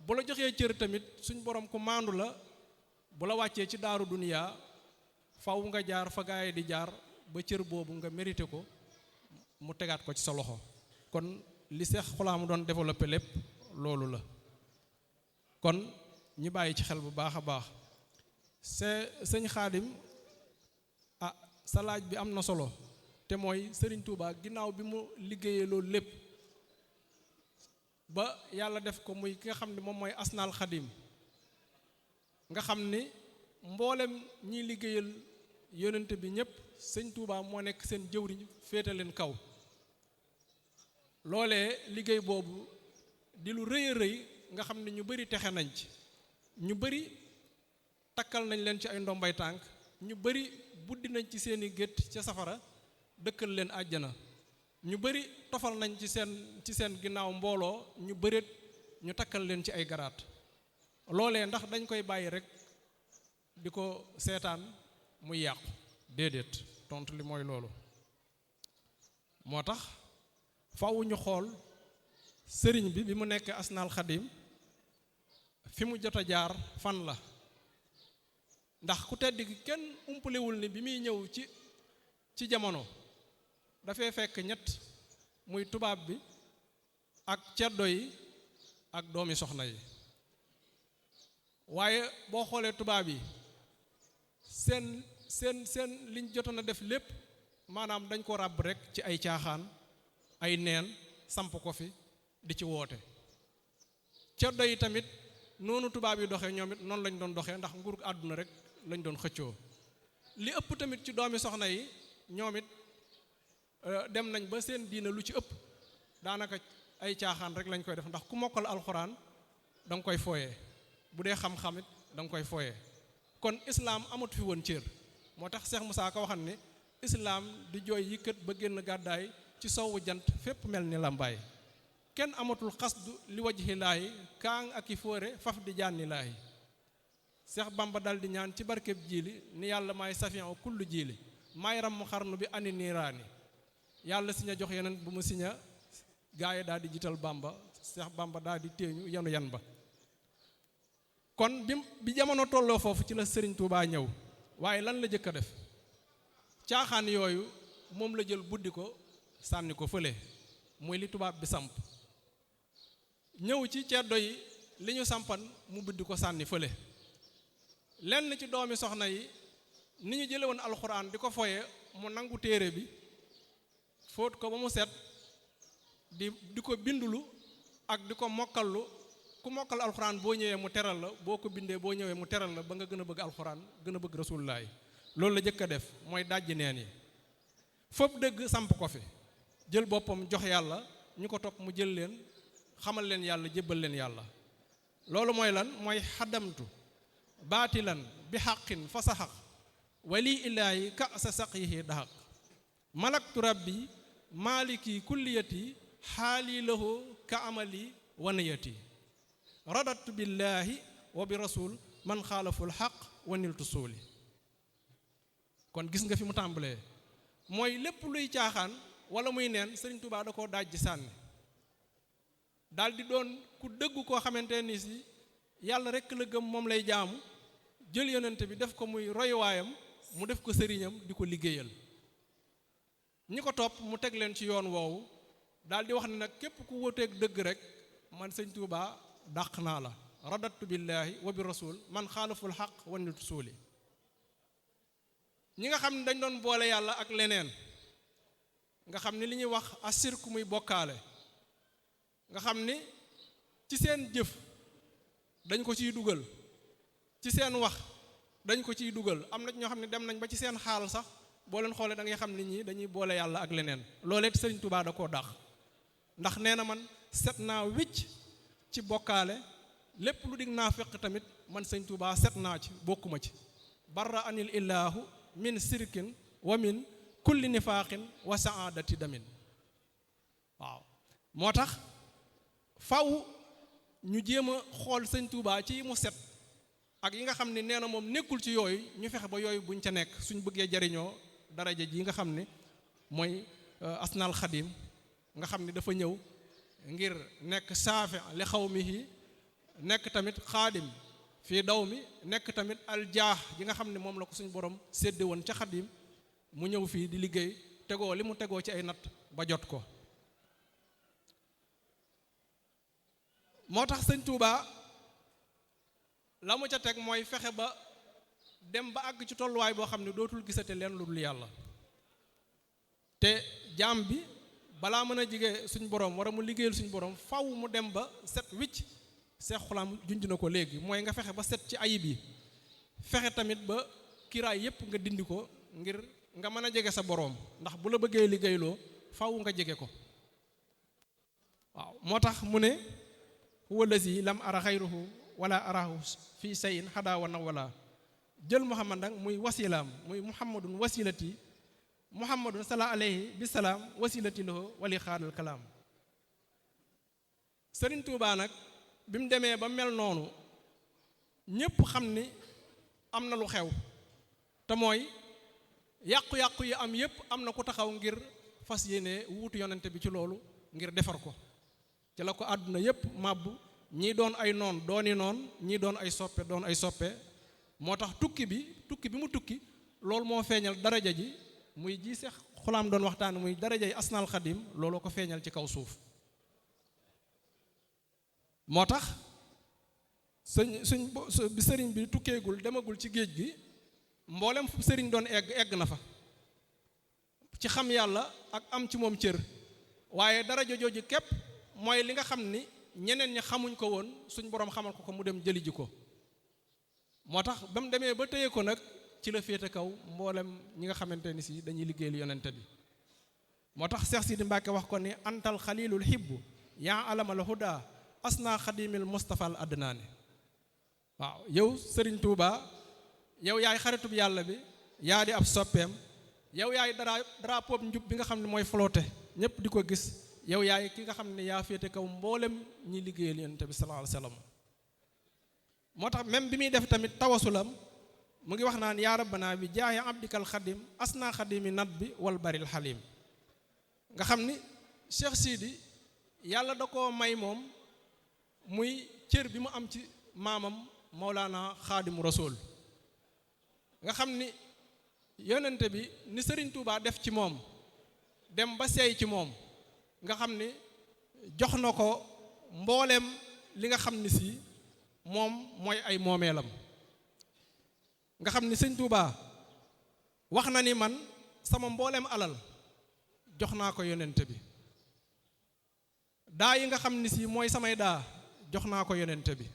bu la joxee cër tamit suñu borom ku maandu la. bu la wàccee ci daaru duniyaa faw nga jaar fa gaay di jaar ba cër boobu nga mérité ko mu tegaat ko ci sa loxo. kon li Seex Xulaam doon développé lépp loolu la. kon ñu bàyyi ci xel bu baax a baax. sëñ Xaadim sa laaj bi am na solo te mooy Sëriñ Tuubaa ginnaaw bi mu liggéeyee loolu lépp ba yàlla def ko muy ki nga xam ne moom mooy asnaal xadim nga xam ni mboolem ñiy liggéeyal yonent bi ñëpp sëñ Tuubaa moo nekk seen jëwriñ féete leen kaw. loolee liggéey boobu di lu rëy a rëy nga xam ne ñu bari texe nañ ci. ñu bari takkal nañ leen ci ay ndombay tànk. ñu bari buddi nañ ci seeni gétt ca safara dëkkal leen àjjana. ñu bari tofal nañ ci seen ginnaaw mbooloo. ñu bëreet ñu takkal leen ci ay garaat. loolee ndax dañ koy bàyyi rek di ko seetaan muy yàqu déedéet tontu li mooy loolu. moo tax faaw ñu xool sëriñ bi mu nekk asnaal xadim fi mu jot a jaar fan la. ndax ku tedd gi kenn umpalewul ni bi muy ñëw ci jamono dafay fekk ñett muy tubaab bi ak ceddo yi ak doomi soxna yi. waaye boo xoolee tubaab yi seen liñ jotoon a def lépp maanaam dañ ko ràbb rek ci ay caaxaan ay neen samp ko fi di ci woote. ceddo yi tamit noonu tubaab yi doxee ñoom it noonu lañ doon doxee ndax nguur àdduna rek lañ doon xëccoo. li ëpp tamit ci doomi soxna yi ñoom it dem nañ ba seen diina lu ci ëpp daanaka ay caaxaan rek lañ koy def ndax ku mokkal alxuraan da nga koy fooyee. bu dee xam-xamit da nga koy fooyee. kon islaam amatu fi woon cër. moo tax Seex Musaa Ka waxan ni islaam di jooy yëkkat ba génn gàddaay ci sowwu jant fépp mel ni lambaay. kenn amatul xasdu li wajhi laahi kaang ak i fóore faf di jaanni laahi. Seex Bamba dal di ñaan ci barkeb jiili ni yàlla maay safiyan kullu jiili maay ram xarnu bi ani niiraani. yàlla si ña jox yeneen bu mu siña gaa yi daal di jiital Bamba. Seex Bamba daal di téeñu yanu yan ba. kon bi jamono tolloo foofu ci la Sëriñ Tuubaa ñëw. waaye lan la jëkk a def caaxaan yooyu moom la jël buddi ko sànni ko fële muy li tubaab bi samp. ñëw ci ceddo yi li ñu sampan mu buddi ko sànni fële. lenn ci doomi soxna yi ni ñu jële woon alxuraan di ko foye mu nangu téere bi fóot ko ba mu set di ko bindulu ak di ko mokkallu. ku mokkal alxuraan boo ñëwee mu teral la boo ko bindee boo ñëwee mu teral la ba nga gën a bëgg alxuraan gën a bëgg rasulullaay. loolu la jëkk a def mooy dajji neen yi. foofu dëgg samp ko fi jël boppam jox yàlla ñu ko topp mu jël leen xamal leen yàlla jébbal leen yàlla. loolu mooy lan mooy xaddamtu baatilan bi xaqin fa sa xaq wali illaahi ka sa saqihi daxaq malaktu rabbi maliki kulliyati xaali lahu ka amali waniyati radatu billahi wa bi rasul man xaalaful xaq wa niltu suuli. kon gis nga fi mu tàmbalee mooy lépp luy caaxaan wala muy neen Sëriñ Tuubaa da koo dajji sànni daal di doon ku dëgg koo xamante ni si yàlla rekk la gëm moom lay jaamu. jël yonent bi def ko muy royuwaayam mu def ko sëriñam di ko liggéeyal. ñi ko topp mu teg leen ci yoon woowu daal di wax ne nag képp ku wuteeg dëgg rek man Sëriñ Tuubaa dàq naa la. radatu billahi wa bi rasul man xaalaful xaq wa niltu suuli. ñi nga xam ne dañ doon boole yàlla ak leneen nga xam ni li ñuy wax asirku muy bokkaale nga xam ni ci seen jëf dañ ko ciy dugal ci seen wax dañ ko ciy dugal am na ñoo xam ne dem nañ ba ci seen xaal sax boo leen xoolee da ngay xam nit ñi dañuy boole yàlla ak leneen loolee Sëriñ Tuubaa da koo dàq ndax nee na man set naa wicc ci bokkaale lépp lu dig naa fekk tamit man Sëriñ Tuubaa set naa ci bokkuma ci barra anil illahu min sirkin wa min kulli nifaaqin wa saadati damin waaw moo tax faw ñu jéem a xool Sëriñ Tuubaa ci mu set ak yi nga xam ne nee na moom nekkul ci yooyu ñu fexe ba yooyu buñ ca nekk suñ bëggee jariñoo daraja ji nga xam ne mooy asnaal xadim nga xam ne dafa ñëw ngir nekk saafi li xawmihi nekk tamit xaadim fii daw mi nekk tamit aljaax ji nga xam ne moom la ko suñ borom sédde woon ca xadim mu ñëw fii di liggéey tegoo li mu tegoo ci ay natt ba jot ko moo tax Sëñ Tuubaa la mu ca teg mooy fexe ba dem ba àgg ci tolluwaay boo xam ne dootul gisate leen lu dul yàlla te jaam bi balaa mën a jige suñ borom war a mu liggéeyal suñ borom faw mu dem ba set wicc Seex Xulaam junj na ko léegi mooy nga fexe ba set ci ayib yi fexe tamit ba kiraay yépp nga dindi ko ngir nga mën a jege sa boroom ndax bu la bëggee liggéeyloo faw nga jege ko waaw moo tax mu ne huwa lazi lam ara xayruhu wala arahu fi sayin xadaa wa nawala jël muhammad nag muy wasilaam muy muhammadun wasilati muhammadun sala alayhi bisalaam wasilati lahu wali xaadal kalaam Sëriñ Tuubaa nag bi mu demee ba mel noonu ñépp xam ni am na lu xew te mooy yàqu-yàqu yi am yépp am na ku taxaw ngir fas yéene wuutu yonente bi ci loolu ngir defar ko ci la ko àdduna yépp màbb ñii doon ay noon dooni noon ñii doon ay soppe doon ay soppe moo tax tukki bi mu tukki loolu moo feeñal daraja ji muy ji Seex Xulaam doon waxtaan muy daraja yi asnaal xadim looloo ko feeñal ci kaw suuf moo tax bi sëriñ bi tukkeegul demagul ci géej gi mboolem fu sëriñ doon egg na fa ci xam yàlla ak am ci moom cër waaye daraja jooju képp mooy li nga xam ni ñeneen ñi xamuñ ko woon suñ boroom xamal ko mu dem jëli ji ko moo tax ba mu demee ba téye ko nag ci la féete kaw mboolem ñi nga xamante ni si dañuy liggéeyal yonente bi moo tax Seex Sidi Mbàkke wax ko ni antal xalilul hibbu yaa alamal huda asna xadimil Mustafa al adnaani waaw yow Sëriñ Tuuba yow yaay xaritub yàlla bi yaa di ab soppeem yow yaay drapeau njub bi nga xam ne mooy flotté ñépp di ko gis yow yaay ki nga xam ne yaa féete kaw mboolem ñi liggéeyal yonent bi sallallahu alayhi wa sallam moo tax même bi muy def tamit tawasulam mu ngi wax naan yaa rabbana bi jaaye abdikal xadim asna xadimi nat bi wal baril xalim nga xam ni Cheikh Sidi yàlla da koo may moom muy cër bi mu am ci maamam Mawlana Xaadimu Rasul nga xam ni yonente bi ni Sëriñ Tuubaa def ci moom dem ba seey ci moom nga xam ni jox na ko mbooleem li nga xam ni si moom mooy ay moomeelam nga xam ni Sëriñ Tuubaa wax na ni man sama mbooleem alal jox naa ko yonente bi daa yi nga xam ni si mooy samay daa jox naa ko yonente bi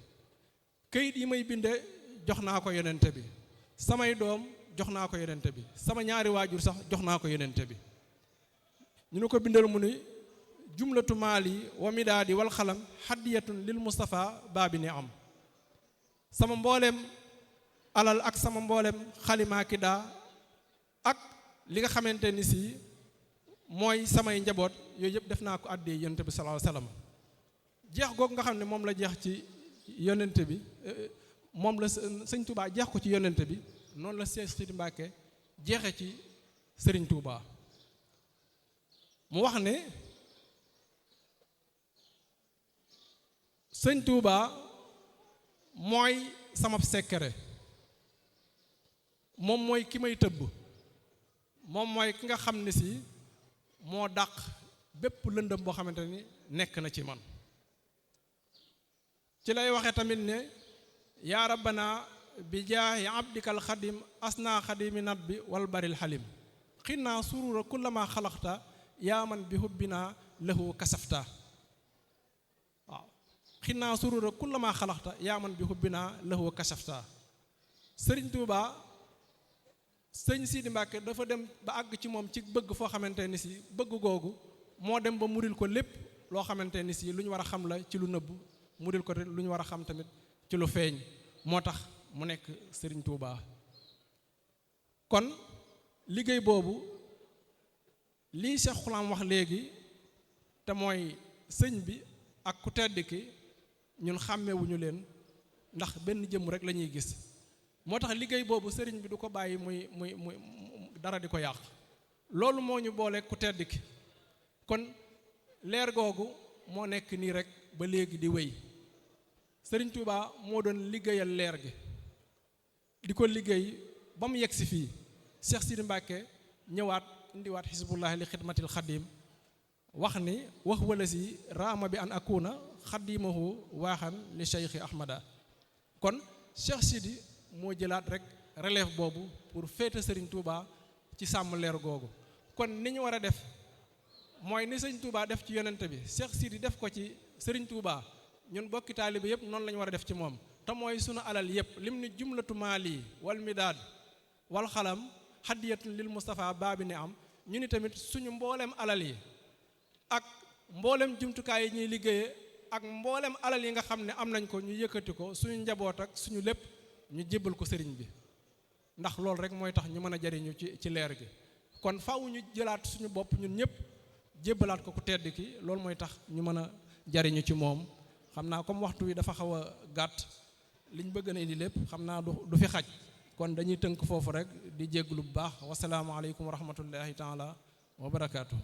këyit yi may binde jox naa ko yonente bi samay doom jox naa ko yonente bi sama ñaari waajur sax jox naa ko yonente bi ñu ne ko bindal mu ni jumlatu maali wa midaadi wal xalam hadiyatun lil Mustafa baabi ni am sama mbooleem alal ak sama mbooleem xalimaa ki daa ak li nga xamante ni si mooy samay njaboot yooyu yëpp def naa ko àddee yonente bi sallallahu alayhi wasallam jeex googu nga xam ne moom la jeex ci yonente bi moom la Sëñ Tuubaa jeex ko ci yonente bi noonu la Seex Sidi Mbàkke jeexe ci Sëriñ Tuubaa mu wax ne Sëñ Tuubaa mooy sama sekkere moom mooy ki may tëbb moom mooy ki nga xam ne si moo dàq bépp lëndëm boo xamante ni nekk na ci man ci lay waxe tamit ne yaa rabbana bi jaahi abdikal xadim asna xadimi nat bi wal baril xalim xinnaa surura kullama xalaxta yaa man bi hubbina lahu kasafta waaw xinnaa surura kullama xalaxta yaa man bi hubbina lahu kasafta sëriñ Touba sëñ Sidi Mbàkke dafa dem ba àgg ci moom ci bëgg foo xamante ni si bëgg googu moo dem ba muril ko lépp loo xamante ni si lu ñu war a xam la ci lu nëbb muril ko lu ñu war a xam tamit ci lu feeñ moo tax mu nekk sëriñ Touba. kon liggéey boobu lii Cheikh Xulam wax léegi te mooy sëñ bi ak ku tedd ki ñun xàmmewuñu leen ndax benn jëmm rek la ñuy gis moo tax liggéey boobu sëriñ bi du ko bàyyi muy dara di ko yàq loolu moo ñu boole ku tedd ki kon leer googu moo nekk nii rek ba léegi di wéy sëriñ Touba moo doon liggéeyal leer gi di ko liggéey ba mu yegg si fii Cheikh Sidi Mbàkke ñëwaat indiwaat xisbullahi li xidmatil xadim wax ni wax wala si raama bi an akuna xadimahu waaxan li cheikhi ahmada kon Cheikh Sidi moo jëlaat rek relève boobu pour féete Serigne Touba ci sàmm leer googu kon ni ñu war a def mooy ni Serigne Touba def ci yonente bi Cheikh Sidi def ko ci Serigne Touba ñun bokki taalibe yëpp noonu la ñu war a def ci moom te mooy sunu alal yëpp lim ni jumlatu maali wal midaad wal xalam hadiyatun lil Mustafa baabi ni am ñu ni tamit suñu mboolem alal yi ak mboolem jumtukaay yi ñuy liggéeyee ak mboolem alal yi nga xam ne am nañ ko ñu yëkkati ko suñu njaboot ak suñu lépp ñu jébbal ko sëriñ bi ndax loolu rek mooy tax ñu mën a jariñu ci leer gi kon faaw ñu jëlaat suñu bopp ñun ñëpp jébbalaat ko ku tedd ki loolu mooy tax ñu mën a jariñu ci moom xam naa comme waxtu wi dafa xaw a gàtt liñ bëgg na indi lépp xam naa du fi xaj kon dañuy tënk foofu rek di jégglu bu baax wasalaamaaleykum wa rahmatullahi taala wa barakaatu.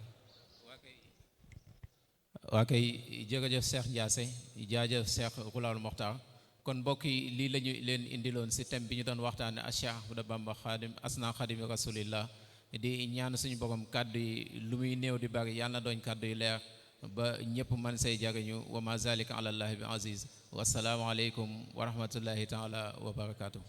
waa kay jërëjëf Cheikh Ndiassé jaajëf Cheikh Ghulaul Mokhtar kon mbokk yi lii la ñu leen indiloon si thème bi ñu doon waxtaane a Cheikh Ahmadou Bamba Khadim asna Khadim rasulillah di ñaan suñu borom kàddu yi lu muy néew di bari yàlla na doon kàddu yi leer ba ñëpp man say jariñu wa ma zalika ala allahi bi aziz wasalaamu aleykum wa rahmatullahi taala wa barakaatu.